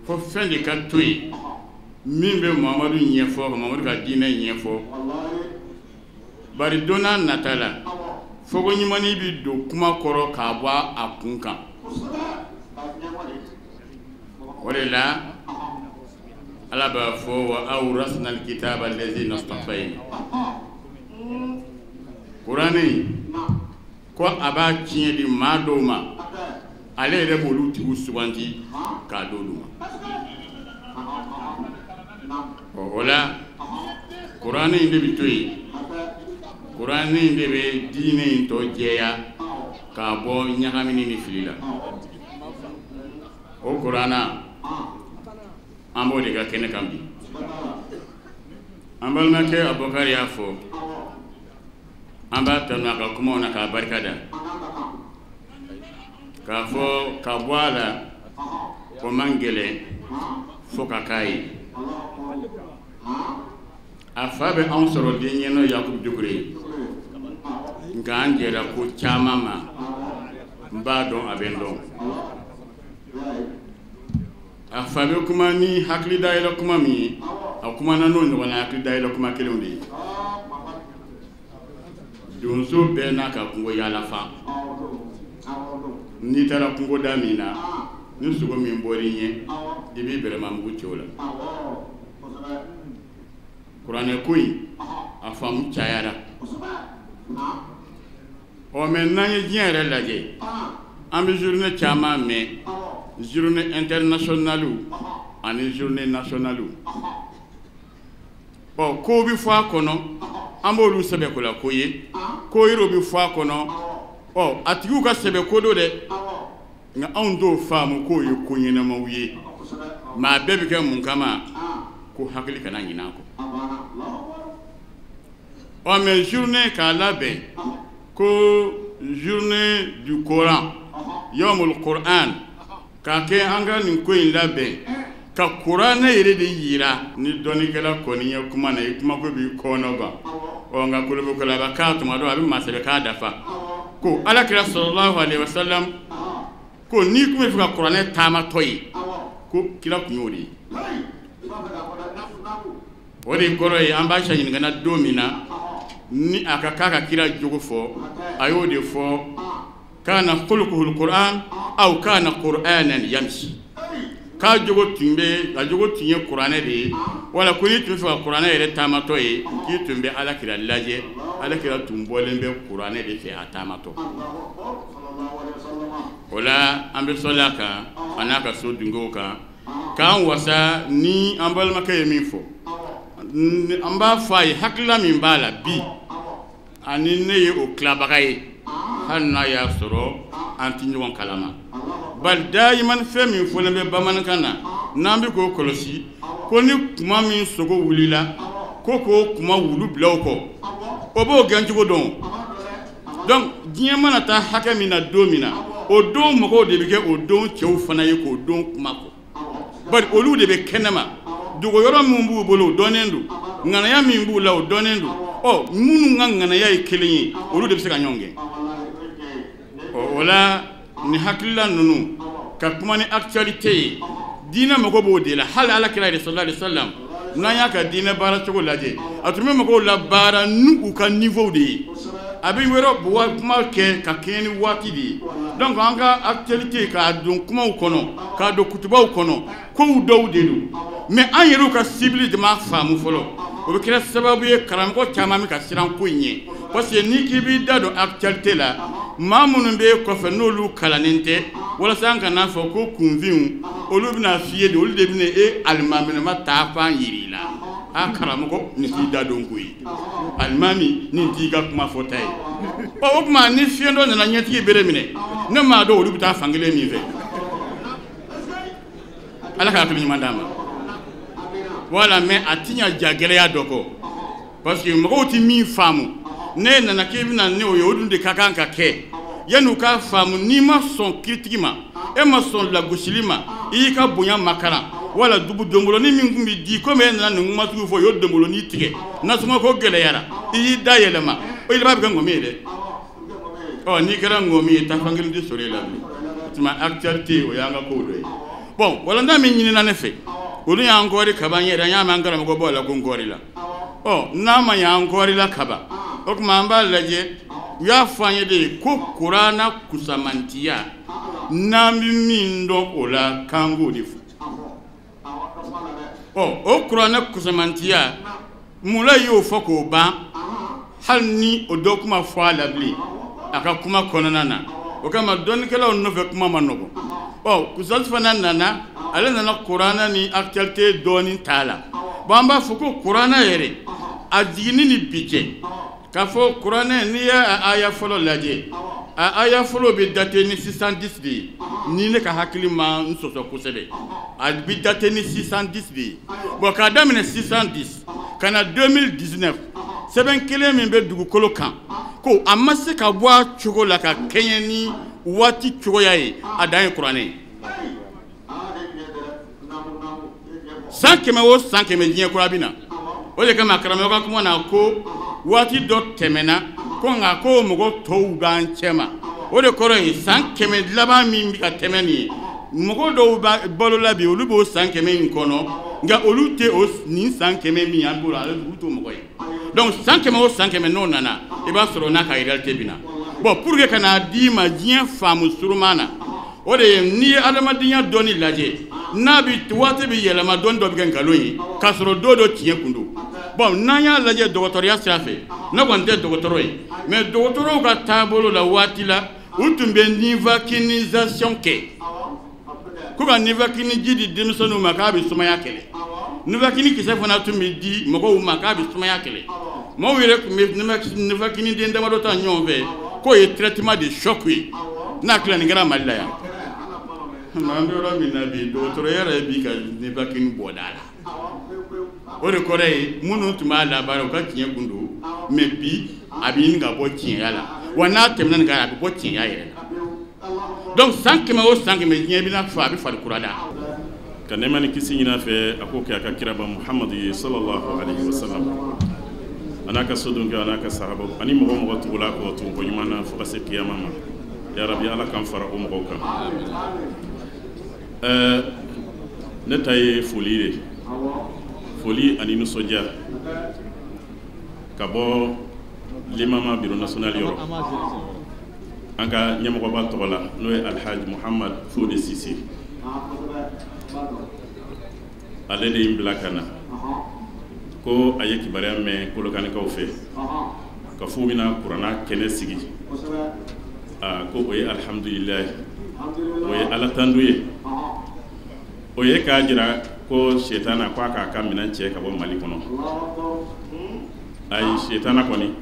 fo fɛn de ka to yen min bɛ Mamadu ɲɛfɔ, ka Mamadu ka diinɛ ɲɛfɔ. Bari don n'a nata la, fogo ɲumanni bɛ don kuma kɔrɔ k'a bɔ a kun kan. O de la Ala b'a fɔ wa awrasna alkitaba allazina istafayna. Kuranɛ ko a b'a tiɲɛ di maa dɔw ma, ale yɛrɛ b'olu tigiw suganti k'a d'olu ma. Ɔ o la kuranɛ in de bɛ to yen, kuranɛ in de bɛ diinɛ in tɔ jɛya k'a bɔ ɲagamini ni fili la. O kuranna an b'o de ka kɛnɛ kan bi. An balimakɛ Abubakari y'a fɔ, an b'a tanu a ka kumaw na k'a barika da, k'a fɔ ka bɔ a la o man gɛlɛn fo ka k'a ye. A fa bɛ anw sɔrɔ den ɲɛ n'o Yakubu Dukure ye, nka an jɛra ko caman ma, n b'a dɔn a bɛ n dɔn. A fa bɛ kuma ni hakili dayɛlɛ kuma min ye, a kumana n'o ɲɔgɔnna hakili dayɛlɛ kuma kelenw de ye. Donso bɛɛ n'a ka kungo yaala fan. N'i taara kungoda min na, ni sogo min bɔr'i ɲɛ, i b'i bɛrɛmamugu ci o la. Kuranɛ ko in a faamu cayara. Ɔ mɛ n'an ye diɲɛ yɛrɛ lajɛ, an bɛ journée caman mɛn, journée internationale ani journée nationale. Ɔ kow bɛ fɔ a kɔnɔ, an b'olu sɛbɛn ko la ko ye, ko yɛrɛw bɛ fɔ a kɔnɔ. Ɔ a tigiw ka sɛbɛn ko don dɛ, nka anw t'o faamu k'o ye ko ɲɛnamaw ye. Maa bɛɛ bɛ kɛ mun kama? Ko hakili kana ɲinɛ a kɔ. Ɔ mɛ journée k'a labɛn ko journée du Coran, yawmul Coran, k'a kɛ an ka nin ko in labɛn ka kuranɛ yɛrɛ de yira. Ni dɔnnikɛla kɔni ye kuma na, i kuma ko b'i kɔnɔ ban. Ɔ nka kolobokɛla k'a tuma dɔ a bɛ masɛbɛ k'a dafa ko Ala kira sallallahu alaihi wasallam ko n'i tun bɛ fɛ ka kuranɛ taamatɔ ye, ko kira tun y'o de ye. O de kɔrɔ ye an b'a sa ɲininka na don min na ni a ka k'a ka kira jogo fɔ, a y'o de fɔ kana khuluquhul Qur'an aw kana Qur'anan yamshi. K'a jogo tun bɛ, a jogo tun ye kuranɛ de ye, wala ko n'i tun bɛ fɛ ka kuranɛ yɛrɛ taamatɔ ye, k'i tun bɛ Ala kira lajɛ, Ala kira tun bɔlen bɛ kuranɛ de fɛ a taamatɔ. O la an bɛ sɔli a kan a n'a ka so dungew kan, k'an wasa ni an balimakɛ ye min fɔ, an b'a fɔ a ye hakilila min b'a la bi, ani ne ye o tilabaga ye, hali n'a y'a sɔrɔ an tɛ ɲɔgɔn kalama. Bari dayiman fɛn min fɔlen bɛ bamanankan na, n'an bɛ k'o kɔlɔsi, ko ni kuma min sogo wulila, ko k'o kuma wulu bila o kɔ, o b'o gɛn cogo dɔn. Donc diɲɛ mana taa hakɛ min na don min na, o don mɔgɔw de bɛ kɛ o don cɛw fana ye k'o don kuma fɔ. Bari olu de bɛ kɛnɛma, dogoyɔrɔ min b'u bolo o dɔnnen don, ŋanaya min b'u la o dɔnnen don. Ɔ minnu ka ŋanaya ye kelen ye, olu de bɛ se ka ɲɔgɔn gɛn. Ɔ o la ni hakilila ninnu ka kuma ni actualité ye, diinɛ mago b'o de la. Hali Ala kira yɛrɛ sallallahu alaihi wasallam, n'an y'a ka diinɛ baara cogo lajɛ, a tun bɛ mɔgɔw la baara n'u ka niveau de ye. A bɛ yɔrɔ kuma kɛ ka kɛɲɛ ni waati de ye. Donc an ka actualité k'a don kumaw kɔnɔ, k'a don kutubaw kɔnɔ, kow dɔw de don. Mais an yɛrɛw ka cible de m'a faamu fɔlɔ. O bɛ kɛra sababu ye karamɔgɔ caman bɛ ka siran ko in ɲɛ. Parce que n'i k'i b'i da don actualité la, maa minnu b'e kɔfɛ n'olu kalannen tɛ, walasa an kana fɔ ko kunfinw, olu bɛna f'i ye de, olu de bɛna e alimaminama taafan yir'i la. A karamɔgɔ nin t'i da don ko ye, alimami nin t'i ka kuma fɔta ye. Ɔ o tuma ni fiɲɛ dɔ nana ɲɛtigi bere minɛ, ne m'a dɔn olu bɛ taa fankelen min fɛ. Ala ka hakili ɲuman d'an ma. Voilà, mais a ti ɲa ja gɛlɛya dɔ kɔ, parce que mɔgɔw ti min faamu, ne nana k'e bɛna ne o ye, o dun de ka kan ka kɛ. Yanni u k'a faamu, n'i ma sɔn kiritigi ma, e ma sɔn lagosili ma, i y'i ka bonya makaran. Wala dugu donboloni min tun bɛ di, komi e nana nin kumatigiw fɔ, o y'o donboloni tigɛ. Nasɔngɔ ko gɛlɛyara, i y'i da yɛlɛma, o yɛrɛ b'a bɛ kɛ ŋɔmi ye dɛ. Ɔ n'i kɛra ŋɔmi ye, taafan kelen tɛ sɔrɔ e la bilen. O tuma actualité o y'an ka kow dɔ ye. Bon, walanda min ɲinina ne fɛ, olu y'an kɔri kaban yɛrɛ, an y'a mɛn an karamɔgɔ bɔ a la ko n kɔri la. Ɔ n'a ma ɲɛ an kɔri la kaban, o tuma an b'a lajɛ, u y'a fɔ an ye de ko kuranna kusamantiya, n'an bɛ min dɔn o la, k'an k'o de fɔ. Ɔ o kuranɛ kusamantiya, mun la y'o fɔ k'o ban, hali ni o dɔ kuma fɔ a la bilen a ka kuma kɔnɔna na. O kama dɔnnikɛlaw nɔfɛ kuma ma nɔgɔn. Ɔ kusali fana nana, ale nana kuranɛ ni actualité dɔɔnin t'a la. Bon an b'a fɔ ko kuranɛ yɛrɛ a jiginni ni bi cɛ, k'a fɔ kuranɛ n'i y'a aya fɔlɔ lajɛ, a aya fɔlɔ bɛ dater ni 610 de ye. Ni ne ka hakili ma n sɔsɔ kosɛbɛ, a bɛ dater ni 610 de ye. Bon k'a daminɛ 610 ka na 2019, sɛbɛn kelen min bɛ dugukolo kan ko a ma se ka bɔ a cogo la ka kɛɲɛ ni waati cogoya ye, a dan ye kuranɛ ye. San 100 o san 100 diɲɛ kura bɛ na. O de kama karamɔgɔ ka kuma na ko waati dɔ tɛmɛna ko nka ko mɔgɔ tɔw b'an cɛ ma. O de kɔrɔ ye san 100 laban min bɛ ka tɛmɛ nin ye, mɔgɔ dɔw b'a balo la bi, olu b'o san 100 in kɔnɔ, nka olu tɛ o nin san 100 min an b'o la, olu t'o mɔgɔ ye. Donc san 100 o san 100 n'o nana, i b'a sɔrɔ n'a ka réalité bɛ na. Bon pour que ka n'a d'i ma diɲɛ faamu suruman na, o de ye n'i ye adamadenya dɔnni lajɛ, n'a bɛ waati bɛ yɛlɛma, dɔnni dɔ bɛ kɛ nkalon ye k'a sɔrɔ don dɔ tiɲɛ kun don. Bon n'an y'a lajɛ dɔgɔtɔrɔya sira fɛ, ne kɔni tɛ dɔgɔtɔrɔ ye, mais dɔgɔtɔrɔw ka taabolo la waati la, u tun bɛ nivaquinisation kɛ, ko ka nivaquine ji di denmisɛnninw ma k'a bɛ sumaya kɛlɛ. Nivaquine kisɛ fana tun bɛ di mɔgɔw ma k'a bɛ sumaya kɛlɛ. Maaw yɛrɛ tun bɛ nivaquine den damadɔ ta ɲɔgɔn fɛ k'o ye traitement de choc ye. N'a tila nin kɛra Mali la yan. An bɛ yɔrɔ min na bi, dɔgɔtɔrɔya yɛrɛ b'i ka nivaquine bɔ da la. O de kɔrɔ ye minnu tun b'a labaara u ka tiɲɛ kun don, mais bi a bɛ ɲini ka bɔ tiɲɛya la, wa n'a tɛmɛna nin kan a bɛ bɔ tiɲɛya yɛrɛ la. Donc san 100 o san 100 diɲɛ bɛna fɔ a bɛ fari kura da. Ka nɛɛma ni kisi ɲini a fɛ, a k'o kɛ a ka kiraba Muhamadu ye sallallahu alaihi wa sallam, a n'a ka sodenkɛ, a n'a ka sahabaw ani mɔgɔ mɔgɔ tugula kɔ tuguko ɲuman na fo ka se kiyama ma. Ya Rabi, Ala k'an fara o mɔgɔw kan. Ne ta ye foli de, foli ani nisɔndiya ka bɔ limama bureau national yɔrɔ, an ka ɲɛmɔgɔba tɔgɔ la, n'o ye Alhaji Muhamad Fode Sise. Ale de ye n bila ka na ko a ye kibaruya mɛn Kolokanikaw fɛ ka f'u bɛna kuranna kɛnɛ sigi. Aa ko o ye alihamudulilayi, o ye Ala tandu ye. O ye k'a jira ko setana ko a k'a ka minɛn cɛ ka bɔ Mali kɔnɔ. Ayi, setana kɔni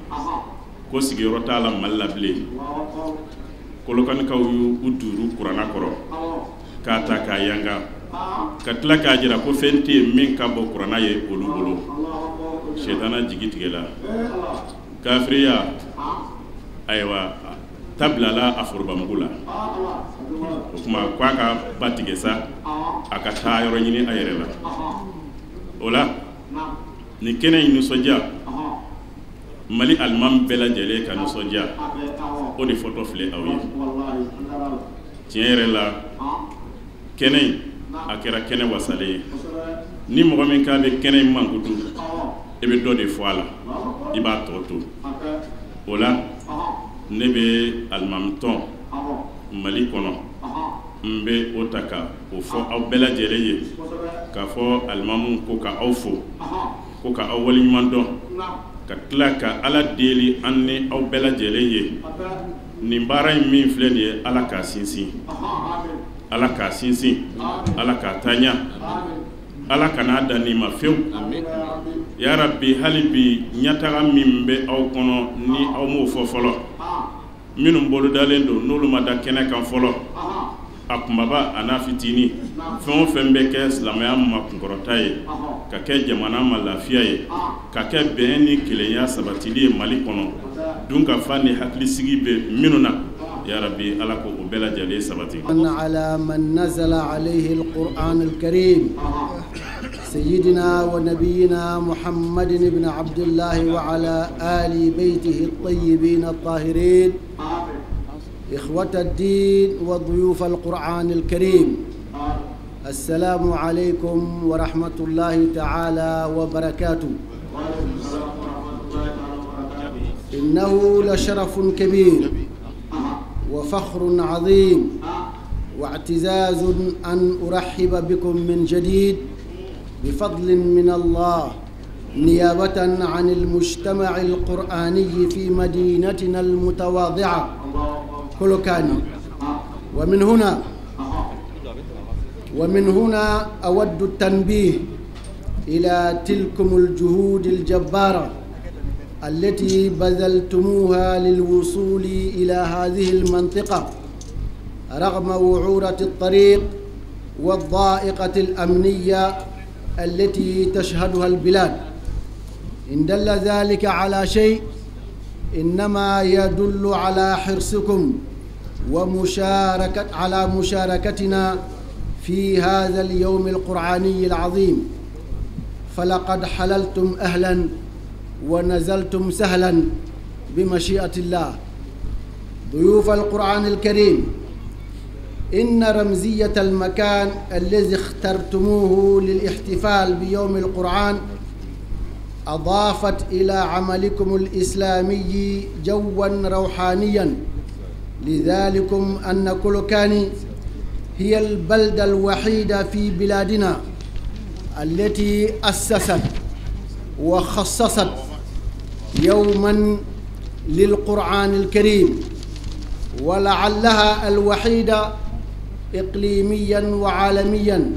ko sigiyɔrɔ t'a la Mali la bilen. Kolokanikaw y'u duuru kuranna kɔrɔ k'a ta k'a yanga, ka tila k'a jira ko fɛn tɛ yen min ka bɔ kuranna ye olu bolo. Setana jigi tigɛla, kafiriya ayiwa ta bilala a forobamugu la. O tuma k'a ka ba tigɛ sa, a ka taa yɔrɔ ɲini a yɛrɛ la. O la nin kɛnɛ in nisɔndiya, Mali alimami bɛɛ lajɛlen ka nisɔndiya, o de fɔtɔ filɛ aw ye. Tiɲɛ yɛrɛ la, kɛnɛ in a kɛra kɛnɛ wasalen ye. Ni mɔgɔ min k'a bɛ kɛnɛ in mankutu, e bɛ dɔ de fɔ a la, i b'a tɔ to. O la Ne bɛ alimamitɔn Mali kɔnɔ, n bɛ o ta ka o fɔ aw bɛɛ lajɛlen ye, k'a fɔ alimamu ko ka aw fo, ko ka aw waleɲuman dɔn, ka tila ka Ala deli an ni aw bɛɛ lajɛlen ye. Nin baara in min filɛ nin ye, Ala k'a sinsin, Ala k'a sinsin, Ala k'a taa ɲɛ, Ala kan'a dan nin ma fewu. Ya Rabbi, hali bi ɲɛtaga min bɛ aw kɔnɔ ni aw m'o fɔ fɔlɔ, minnu bolodalen don n'olu ma da kɛnɛ kan fɔlɔ, a kunbaba a n'a fitinin, fɛn o fɛn bɛ kɛ silamɛya ma kunkɔrɔta ye, ka kɛ jamana ma lafiya ye, ka kɛ bɛn ni kelenya sabatili ye Mali kɔnɔ, dunkafa ni hakilisigi bɛ minnu na, ya Rabbi, Ala ko o bɛɛ lajɛlen sabati. على من نزل عليه القرآن الكريم سيدنا ونبينا محمد بن عبد الله وعلى آل بيته الطيبين الطاهرين. إخوة الدين وضيوف القرآن الكريم، السلام عليكم ورحمة الله تعالى وبركاته. إنه لشرف كبير وفخر عظيم واعتزاز أن أرحب بكم من جديد بفضل من الله، نيابة عن المجتمع القرآني في مدينتنا المتواضعة كولوكاني. ومن هنا أود التنبيه إلى تلكم الجهود الجبارة التي بذلتموها للوصول إلى هذه المنطقة رغم وعورة الطريق والضائقة الأمنية التي تشهدها البلاد. إن دل ذلك على شيء إنما يدل على حرصكم على مشاركتنا في هذا اليوم القرآني العظيم. فلقد حللتم أهلا ونزلتم سهلا بمشيئة الله. ضيوف القرآن الكريم، إن رمزية المكان الذي اخترتموه للاحتفال بيوم القرآن أضافت إلى عملكم الإسلامي جوا روحانيا، لذلكم أن كولوكاني هي البلدة الوحيدة في بلادنا التي أسست وخصصت يوما للقرآن الكريم، ولعلها الوحيدة إقليميا وعالميا،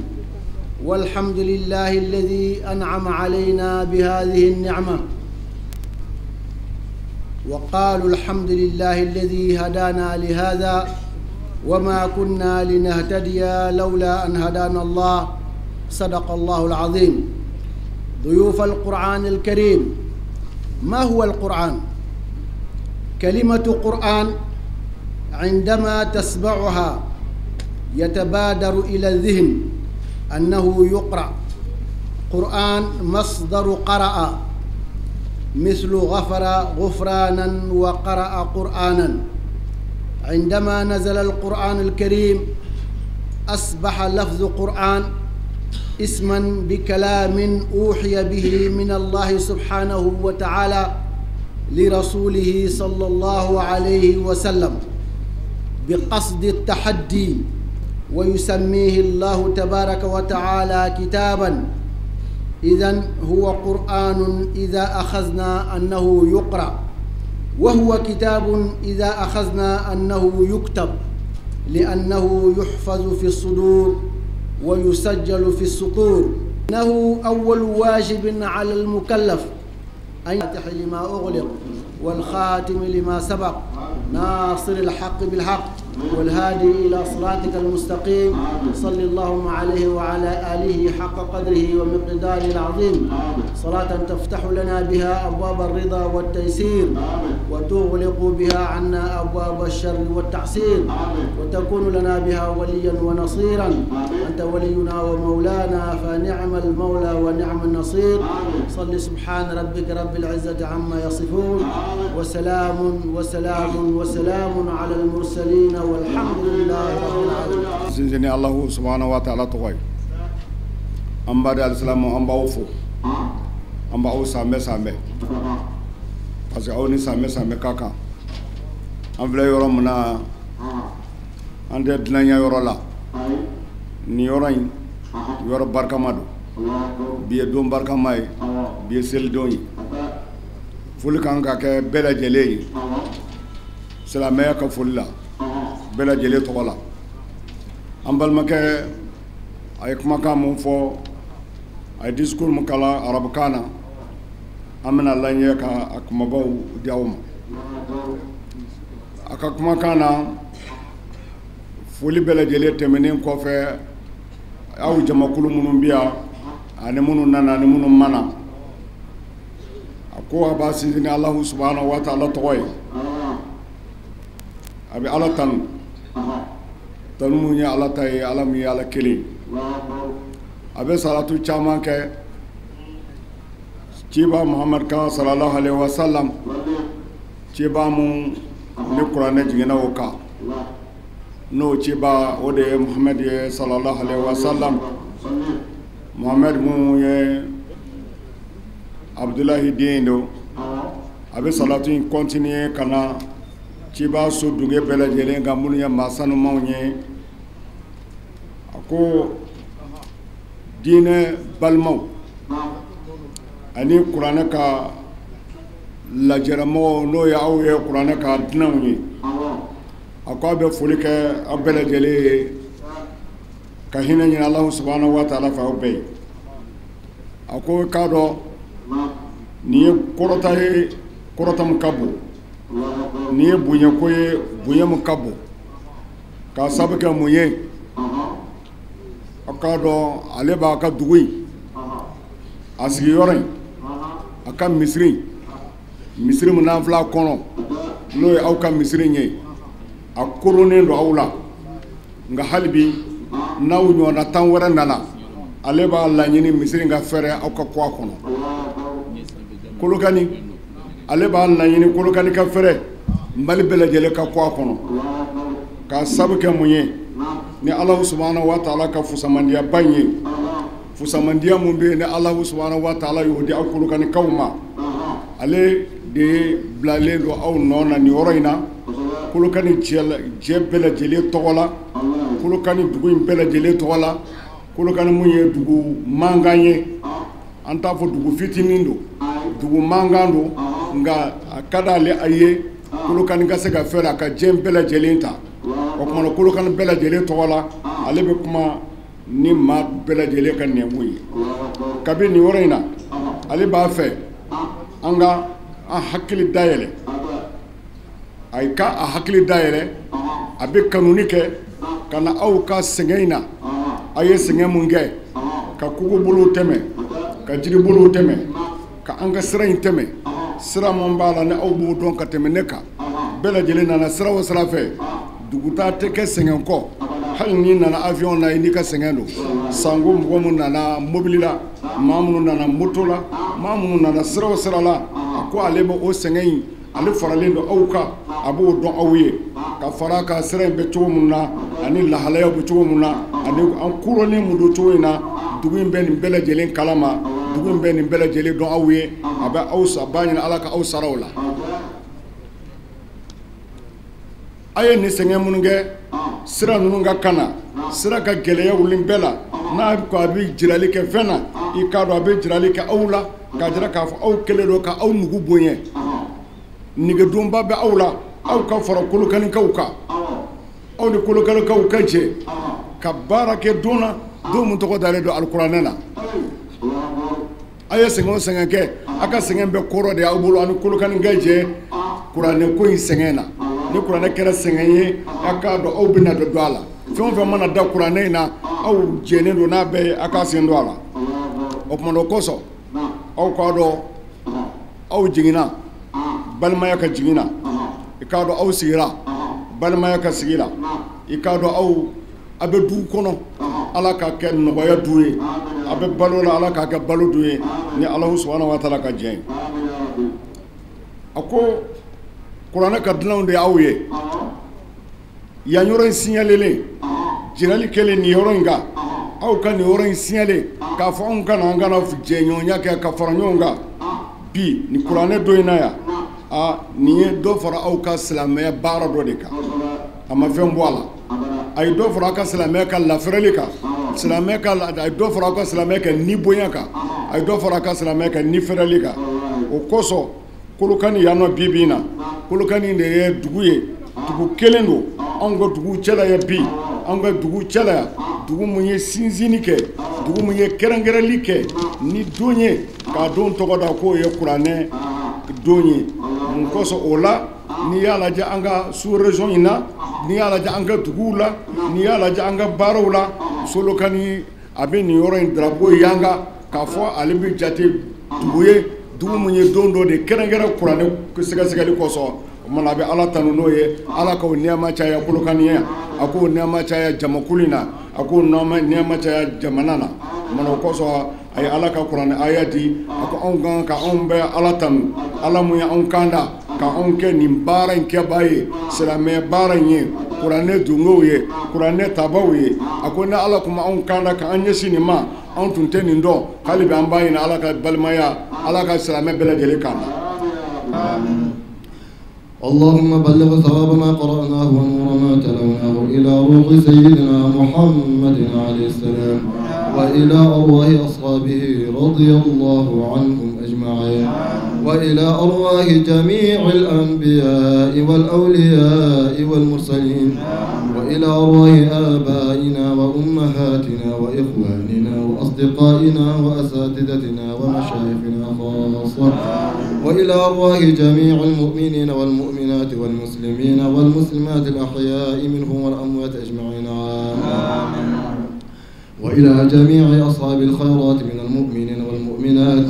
والحمد لله الذي أنعم علينا بهذه النعمة. وقالوا الحمد لله الذي هدانا لهذا وما كنا لنهتدي لولا أن هدانا الله، صدق الله العظيم. ضيوف القرآن الكريم، ما هو القرآن؟ كلمة قرآن عندما تسمعها يتبادر إلى الذهن أنه يقرأ. قرآن مصدر قرأ، مثل غفر غفرانا وقرأ قرآنا. عندما نزل القرآن الكريم أصبح لفظ قرآن اسما بكلام أوحي به من الله سبحانه وتعالى لرسوله صلى الله عليه وسلم بقصد التحدي، ويسميه الله تبارك وتعالى كتابا. إذن هو قرآن إذا أخذنا أنه يقرأ، وهو كتاب إذا أخذنا أنه يكتب، لأنه يحفظ في الصدور ويسجل في السطور. إنه أول واجب على المكلف أن يفتح لما أغلق والخاتم لما سبق، ناصر الحق بالحق والهادي إلى صراطك المستقيم، صلى اللهم عليه وعلى آله حق قدره ومقداره العظيم، صلاة تفتح لنا بها أبواب الرضا والتيسير، وتغلق بها عنا أبواب الشر والتعسير، وتكون لنا بها وليا ونصيرا، أنت ولينا ومولانا فنعم المولى ونعم النصير. صل سبحان ربك رب العزة عما يصفون، وسلام وسلام وسلام على المرسلين والحمد لله رب العالمين. Sinsinni Alahu subahana wa taala tɔgɔ ye. An ba alisilamu, an b'aw fo, an b'aw sanbɛ sanbɛ, parce que aw ni sanbɛ sanbɛ ka kan. An filɛ yɔrɔ min na, an tɛ dunanya yɔrɔ la. Nin yɔrɔ in, yɔrɔ barikama don. Bi ye don barikama ye, bi ye selidon ye. Foli kan ka kɛ bɛɛ lajɛlen ye, silamɛya ka foli la, bɛɛ lajɛlen tɔgɔ la. An balimakɛ a ye kumakan mun fɔ, a ye discours mun kalan arabukan na, an bɛna lajɛ ka a kumabaw di aw ma. A ka kumakan na, foli bɛɛ lajɛlen tɛmɛnen kɔfɛ, aw jamakulu minnu bɛ yan ani minnu nana ani minnu ma na, a ko a b'a sinsin ni Alahu subahana wa taala tɔgɔ ye. A bɛ Ala tanu, tanu mun ye Ala ta ye, Ala min ye Ala kelen. A bɛ salatu caman kɛ ciba Muhamad kan sallallahu alaihi wa sallam, ciba mun ni kuranɛ jiginna o kan, n'o ciba o de ye Muhamad ye sallallahu alaihi wa sallam. Muhamad mun ye Abdulahi den don, a bɛ salatu in continuer ka na ciba so dunge bɛɛ lajɛlen kan minnu ye maa sanumanw ye. A ko diinɛ balimaw ani kuranɛ ka lajɛramɔgɔw, n'o ye aw ye kuranɛ ka dunanw ye, a ko a bɛ foli kɛ aw bɛɛ lajɛlen ye ka hinɛ ɲini Alahu subahana wa taala fɛ aw bɛɛ ye. A ko k'a dɔn nin ye kɔrɔta ye, kɔrɔta min ka bon, nin ye bonyako ye, bonya min ka bon, k'a sabu kɛ mun ye. A k'a dɔn ale b'a ka dugu in, a sigiyɔrɔ in, a ka misiri in, misiri min n'an filɛ a kɔnɔ, n'o ye aw ka misiri in ye, a koronnen don aw la. Nka hali bi n'aw ɲɔgɔnna tan wɛrɛ nana, ale b'a laɲini misiri in ka fɛrɛ aw ka kɔ a kɔnɔ. Kolokani, ale b'a laɲini Kolokani ka fɛrɛ Mali bɛɛ lajɛlen ka kɔ a kɔnɔ. K'a sabu kɛ mun ye, ni Alahu subahana wa taala ka fusamandiyaba in ye, fusamandiya mun bɛ yen ni Alahu subahana wa taala y'o di aw Kolokanikaw ma, ale de bilalen don aw nɔ na nin yɔrɔ in na, Kolokani jɛ bɛɛ lajɛlen tɔgɔ la, Kolokani dugu in bɛɛ lajɛlen tɔgɔ la. Kolokani mun ye dugu mankan ye, an t'a fɔ dugu fitinin don, dugu mankan don, nka a ka d'ale a ye Kolokani ka se ka fɛrɛ a ka diɲɛ bɛɛ lajɛlen ta. O tuma na Kolokani bɛɛ lajɛlen tɔgɔ la, ale bɛ kuma ni maa bɛɛ lajɛlen ka nɛnkun ye. Kabi nin yɔrɔ in na, ale b'a fɛ an ka an hakili dayɛlɛ, a ka a hakili dayɛlɛ, a bɛ kanuni kɛ ka na aw ka sɛgɛn in na. A ye sɛgɛn mun kɛ, ka kogobolow tɛmɛ, ka jiribolow tɛmɛ, ka an ka sira in tɛmɛ, sira mun b'a la ni aw b'o dɔn ka tɛmɛ ne kan. Bɛɛ lajɛlen nana sira o sira fɛ, dugutaa tɛ kɛ sɛgɛn kɔ. Hali n'i nana avion na, i n'i ka sɛgɛn don. Sanko mɔgɔ minnu nana mobili la, maa minnu nana moto la, maa minnu nana sira o sira la, a ko ale bɛ o sɛgɛn in, ale faralen don aw kan, a b'o dɔn aw ye. Ka fara a kan sira in bɛ cogo min na, ani lahalayaw bɛ cogo min na, ani an koronnen mun don cogo in na, dugu in bɛ nin bɛɛ lajɛlen kalama, dugu in bɛ nin bɛɛ lajɛlen dɔn aw ye. A bɛ aw a b'a ɲini Ala ka aw sara o la. A ye nin sɛgɛn minnu kɛ sira ninnu ka kan na, sira ka gɛlɛya wuli bɛɛ la, n'a ko a bɛ jirali kɛ fɛn na, i k'a dɔn a bɛ jirali kɛ aw la, k'a jira k'a fɔ aw kɛlen don ka aw nugu bonya. Nɛgɛdonba bɛ aw la, aw ka fara Kolokanikaw kan, aw ni Kolokanikaw ka jɛ ka baara kɛ don na, don min tɔgɔ dalen don alikuranɛ na. A ye sɛgɛn o sɛgɛn kɛ, a ka sɛgɛn bɛɛ kɔrɔ de y'aw bolo, aw ni Kolokani ka jɛ kuranɛ ko in sɛgɛn na. Ni kuranɛ kɛra sɛgɛn ye, a k'a dɔn aw bɛna dɔ don a la. Fɛn o fɛn mana da kuranɛ in na, aw jɛnnen don n'a bɛɛ ye, a k'a sen don a la. O tuma na o kosɔn, aw k'a dɔn aw jiginna balimaya ka jigin na, i k'a dɔn aw sigira balimaya ka sigi la, i k'a dɔn aw a bɛ du kɔnɔ, Ala k'a kɛ nɔgɔya du ye, a bɛ balo la, Ala k'a kɛ balo du ye, ni Alahu subahana wa taala ka jɛn ye. A ko kuranɛ ka dunanw de y'aw ye. Yan yɔrɔ in signalelen, jirali kɛlen nin yɔrɔ in kan, aw ka nin yɔrɔ in signalen k'a fɔ anw kana an kana jɛɲɔgɔnya kɛ ka fara ɲɔgɔn kan bi nin kuranɛ don in na yan. A nin ye dɔ fara aw ka silamɛya baara dɔ de kan, a ma fɛn bɔ a la. A ye dɔ fara aw ka silamɛya ka lafɛrɛli kan, silamɛya ka, a ye dɔ fara aw ka silamɛya ka ni bonya kan, a ye dɔ fara aw ka silamɛya ka ni fɛrɛli kan. O kosɔn Kolokani yan nɔ bi bi in na, Kolokani de ye dugu ye, dugu kelen don anw ka dugu cɛla yan bi, anw ka dugu cɛla yan, dugu mun ye sinsinni kɛ, dugu mun ye kɛrɛnkɛrɛnli kɛ ni don ye k'a don tɔgɔ da k'o ye kuranɛ don ye. Mun kosɔn o la, n'i y'a lajɛ an ka sous région in na, n'i y'a lajɛ an ka duguw la, n'i y'a lajɛ an ka baaraw la, Solokani a bɛ nin yɔrɔ in drapeau yanga k'a fɔ ale bɛ jate dugu ye, dugu mun ye don dɔ de kɛrɛnkɛrɛn kuranɛ sɛgɛsɛgɛli kosɔn. O kumana a bɛ Ala tanu n'o ye, Ala k'o nɛɛma caya Kolokani ye, a k'o nɛɛma caya jamakulu in na, a k'o nɛɛma caya jamana na. O kumana o kosɔn a ye Ala ka kuranɛ aya di, a ko anw kan ka anw bɛ Ala tanu, Ala mun ye anw kanda ka anw kɛ nin baara in kɛbaa ye, silamɛya baara in ye, kuranɛ dungew ye, kuranɛ tabaw ye. A ko ni Ala kun ma anw kanda k'an ɲɛsin nin ma, anw tun tɛ nin dɔn. Hali bi an b'a ɲini Ala ka balimaya, Ala ka silamɛ bɛɛ lajɛlen kanda. اللهم بلغ ثواب ما قرأناه ونور ما تلوناه إلى روح سيدنا محمد عليه السلام، وإلى أرواح أصحابه رضي الله عنهم أجمعين، وإلى أرواح جميع الأنبياء والأولياء والمرسلين، وإلى أرواح آبائنا وأمهاتنا وإخواننا وأصدقائنا وأساتذتنا ومشايخنا خاصة، وإلى أرواح جميع المؤمنين والمؤمنات والمسلمين والمسلمات الأحياء منهم والأموات أجمعين، آمين. وإلى جميع أصحاب الخيرات من المؤمنين والمؤمنات.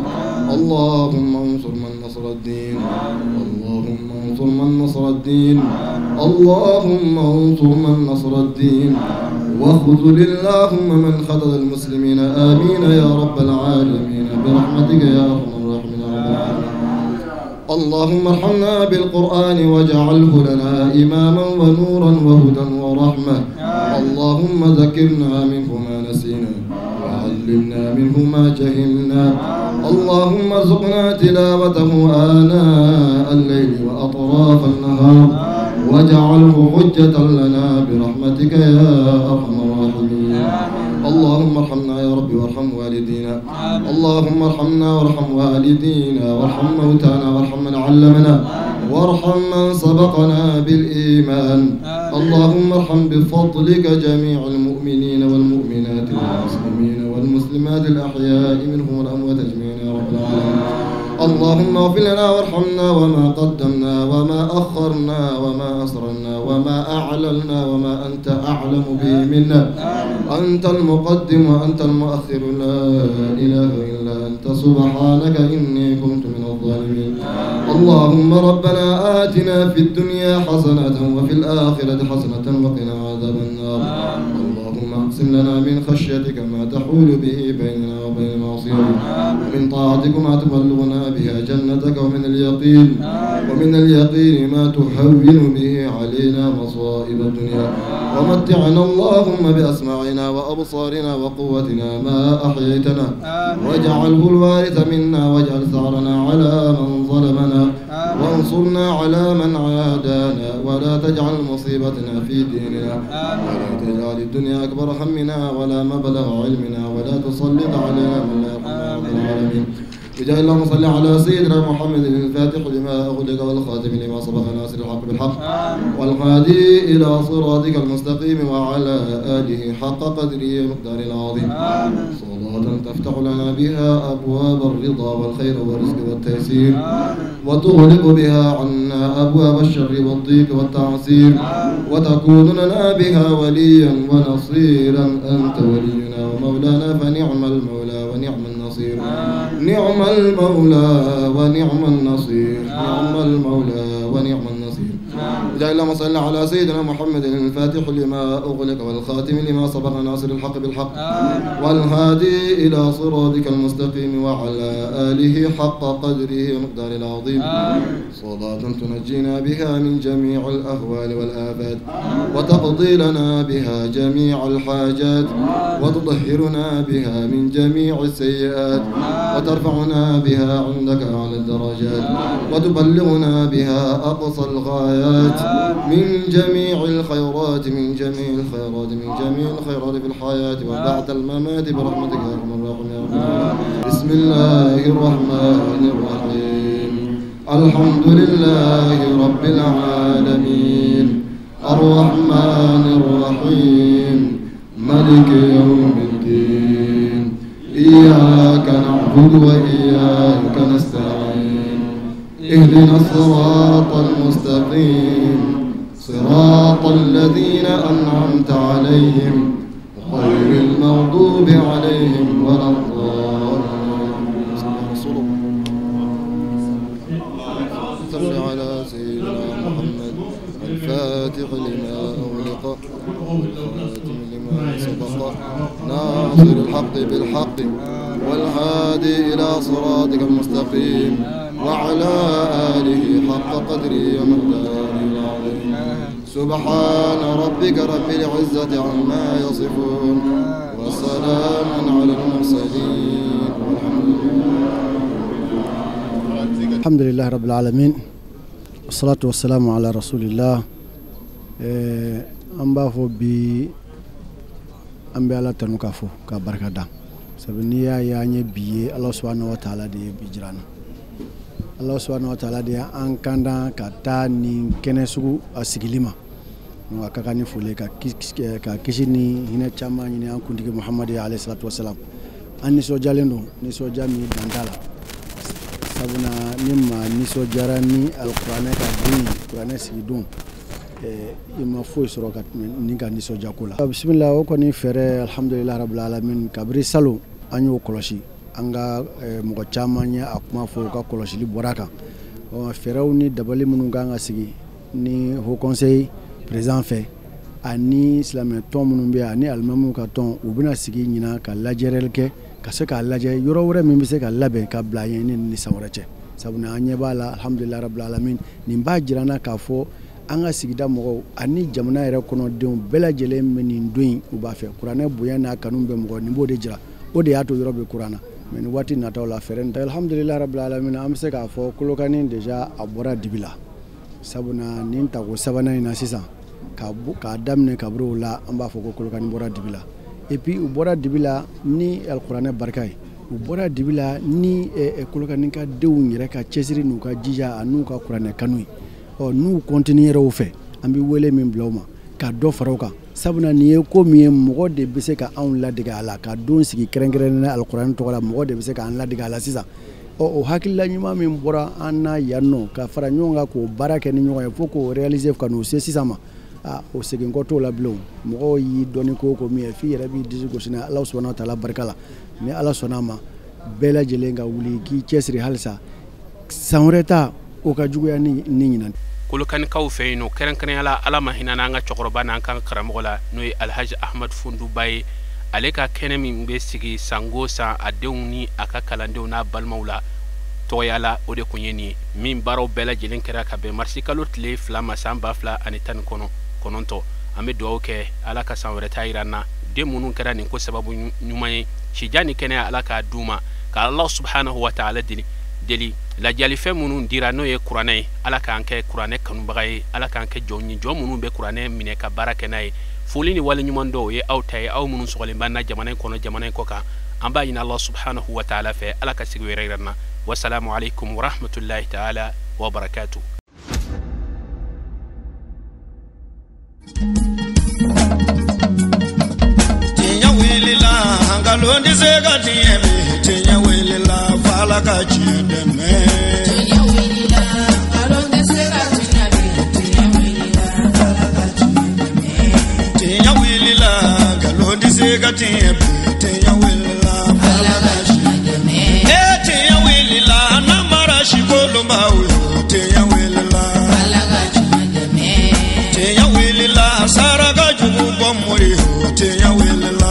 اللهم انصر من نصر الدين، اللهم انصر من نصر الدين، اللهم انصر من نصر الدين، واخذل اللهم من خذل المسلمين، آمين يا رب العالمين برحمتك يا أرحم الراحمين يا رب العالمين. اللهم ارحمنا بالقرآن واجعله لنا إماما ونورا وهدى ورحمة. اللهم ذكرنا منه ما نسينا وعلمنا منه ما جهلنا. اللهم ارزقنا تلاوته آناء الليل وأطراف النهار واجعله حجة لنا برحمتك يا أرحم الراحمين. اللهم ارحمنا يا رب وارحم والدينا. اللهم ارحمنا وارحم والدينا وارحم موتانا وارحم من علمنا وارحم من سبقنا بالإيمان. اللهم ارحم بفضلك جميع المؤمنين والمؤمنات والمسلمين والمسلمات الأحياء منهم والأموات أجمعين يا رب العالمين. اللهم اغفر لنا وارحمنا وما قدمنا وما أخرنا وما أسررنا وما أعلنا وما أنت أعلم به منا. أنت المقدم وأنت المؤخر، لا إله إلا أنت، سبحانك إني كنت من الظالمين. اللهم ربنا آتنا في الدنيا حسنة وفي الآخرة حسنة وقنا عذاب النار. اللهم اقسم لنا من خشيتك ما تحول به بيننا وبين معصيتك، ومن طاعتك ما تبلغنا بها جنتك، ومن اليقين ما تهون به علينا مصائب الدنيا. ومتعنا اللهم بأسماعنا وأبصارنا وقوتنا ما أحييتنا، واجعله الوارث منا، واجعل ثأرنا على من ظلمنا، وانصرنا على من عادانا، ولا تجعل مصيبتنا في ديننا، ولا تجعل الدنيا أكبر همنا ولا مبلغ علمنا، ولا تسلط علينا من لا يرحمنا رب العالمين. بجاه اللهم صل على سيدنا محمد الفاتح لما أغلق والخاتم لما سبق ناصر الحق بالحق والهادي إلى صراطك المستقيم وعلى آله حق قدره ومقداره العظيم. صلاة تفتح لنا بها أبواب الرضا والخير والرزق والتيسير، وتغلق بها عنا أبواب الشر والضيق والتعسير، وتكون لنا بها وليا ونصيرا. أنت ولينا ومولانا فنعم المولى ونعم النصير. نعم المولى ونعم النصير، نعم المولى ونعم النصير. اللهم صل على سيدنا محمد الفاتح لما أغلق والخاتم لما سبق ناصر الحق بالحق والهادي إلى صراطك المستقيم وعلى آله حق قدره ومقداره العظيم. صلاة تنجينا بها من جميع الأهوال والآفات، وتقضي لنا بها جميع الحاجات، وتطهرنا بها من جميع السيئات، وترفعنا بها عندك أعلى الدرجات، وتبلغنا بها أقصى الغايات من جميع الخيرات، من جميع الخيرات، من جميع الخيرات في الحياة وبعد الممات برحمتك يا أرحم الراحمين. بسم الله الرحمن الرحيم. الحمد لله رب العالمين، الرحمن الرحيم، مالك يوم الدين، إياك نعبد وإياك نستعين، اهدنا الصراط المستقيم، صراط الذين أنعمت عليهم غير المغضوب عليهم ولا الضالين. صل على سيدنا محمد الفاتح لما أغلق والخاتم لما سبق ناصر الحق بالحق والهادي إلى صراطك المستقيم وعلى آله حق قدره ومقداره العظيم. سبحان ربك رب العزة عما يصفون وسلام على المرسلين والحمد لله. الحمد لله رب العالمين والصلاة والسلام على رسول الله. An b'a fɔ bi an bɛ Ala tanu k'a fɔ k'a barika da, sabu n'i y'a ye an ye bi ye, Ala subahana wa taala de ye bi jira an na. Ala subahana wa taala de y'an kanda ka taa nin kɛnɛ sugu a sigili ma. Donc a ka kan ni foli ka kisi ni hinɛ caman ɲini an kuntigi Muhamadu alayhi salatu wasalam. An nisɔndiyalen don, nisɔndiya min dan t'a la, sabula ni maa nisɔndiyara ni alikuranɛ ka don, kuranɛ sigi don, i ma foyi sɔrɔ ka tɛmɛ nin ka nisɔndiya ko la. Bisimila, o kɔni fɛɛrɛ alhamdulilahi rabil alamin, kabiri salon an y'o kɔlɔsi, an ka mɔgɔ caman ye a kuma fɔ, u ka kɔlɔsili bɔra a kan. Fɛɛrɛw ni dabali minnu kan ka sigi ni haut conseil président fɛ ani silamɛ tɔn minnu bɛ yan ani alimamiw ka tɔn, u bɛna sigi ɲinan ka lajɛrɛli kɛ ka se k'a lajɛ yɔrɔ wɛrɛ min bɛ se ka labɛn ka bila yen ni san wɛrɛ cɛ. Sabula an ɲɛ b'a la alhamdulilahi rabil alamin, nin b'a jira an na k'a fɔ an ka sigida mɔgɔw ani jamana yɛrɛ kɔnɔdenw bɛɛ lajɛlen bɛ nin don in u b'a fɛ. Kuranɛ bonya n'a kanu bɛ mɔgɔ nin b'o de jira, o de y'a to yɔrɔ bɛ kuran na. Mais ni waati nataw la fɛɛrɛ ta alhamdulilahi rabil alamin, an bɛ se k'a fɔ Kolokani déjà a bɔra dibi la, sabula nin tako sabanan in na sisan k'a daminɛ kabiri o la an b'a fɔ ko Kolokani bɔra dibi la. Et puis u bɔra dibi la ni alikuranɛ barika ye, u bɔra dibi la ni Kolokani ka denw yɛrɛ ka cɛsiri n'u ka jija an'u ka kuranɛ kanu ye. Ɔ n'u continuer o fɛ, an bɛ wele min bila u ma ka dɔ fara o kan, sabula nin ye ko min ye mɔgɔ de bɛ se ka anw ladege a la, ka don sigi kɛrɛnkɛrɛnnen alikuranɛ tɔgɔ la, mɔgɔ de bɛ se k'an ladege a la sisan. Ɔ o hakilila ɲuman min bɔra an na yan nɔ ka fara ɲɔgɔn kan k'o baara kɛ ni ɲɔgɔn ye fo k'o réaliser ka n'o se sisan ma, o segin kɔ t'o la bilen. Mɔgɔw y'i dɔnni ko o ko min ye f'i yɛrɛ b'i disi gosi n'a Ala subahana wa taala barika la. Ni Ala sɔnna a ma, bɛɛ lajɛlen ka wuli k'i cɛsiri halisa san wɛrɛ ta o ka juguya ni ɲinan. Kolokanikaw fɛ yen nɔ, kɛrɛnkɛrɛnnenya la Ala ma hinɛ n'an ka cɛkɔrɔba n'an ka karamɔgɔ la, n'o ye Alhaji Ahmad Funduba ye. Ale ka kɛnɛ min bɛ sigi sango san a denw ni a ka kalandenw n'a balimaw la tɔgɔya la, o de kun ye nin ye min baaraw bɛɛ lajɛlen kɛra ka bɛn marisi kalo tile 2 ma san 2019. An bɛ dugawu kɛ Ala ka san wɛrɛ ta yira an na. Den minnu kɛra nin ko sababu ɲuman ye, sijan ni kɛnɛya Ala k'a d'u ma, ka Ala subhanahu wa taala deli lajalifɛn minnu dira n'o ye kuranɛ ye, Ala k'an kɛ kuranɛ kanubaga ye, Ala k'an kɛ jɔn ye, jɔn minnu bɛ kuranɛ minɛ ka baara kɛ n'a ye. Foli ni wale ɲuman dɔw ye aw ta ye, aw minnu sɔgɔlen b'an na jamana in kɔnɔ, jamana in kɔ kan. An b'a ɲini Ala subhanahu wa taala fɛ, Ala ka sigi wɛrɛ yira an na. Wasalamu alaikum warahmatullahi taala wa barakatuh. Tiɲɛ wulila, nkalon tɛ se ka tiɲɛ bi. Tiɲɛ wulila, f'Ala ka tiɲɛ dɛmɛ. Tiɲɛ wulila, nkalon tɛ se ka tiɲɛ bi. Tiɲɛ wulila, f'Ala ka tiɲɛ dɛmɛ. Tiɲɛ wulila, nkalon tɛ se ka tiɲɛ bi. Tiɲɛ wulila, f'Ala ka tiɲɛ dɛmɛ. Ee tiɲɛ wulila, n'an mara si kolonbaw ye. Tiɲɛ wulila, f'Ala ka tiɲɛ dɛmɛ. Tiɲɛ wulila.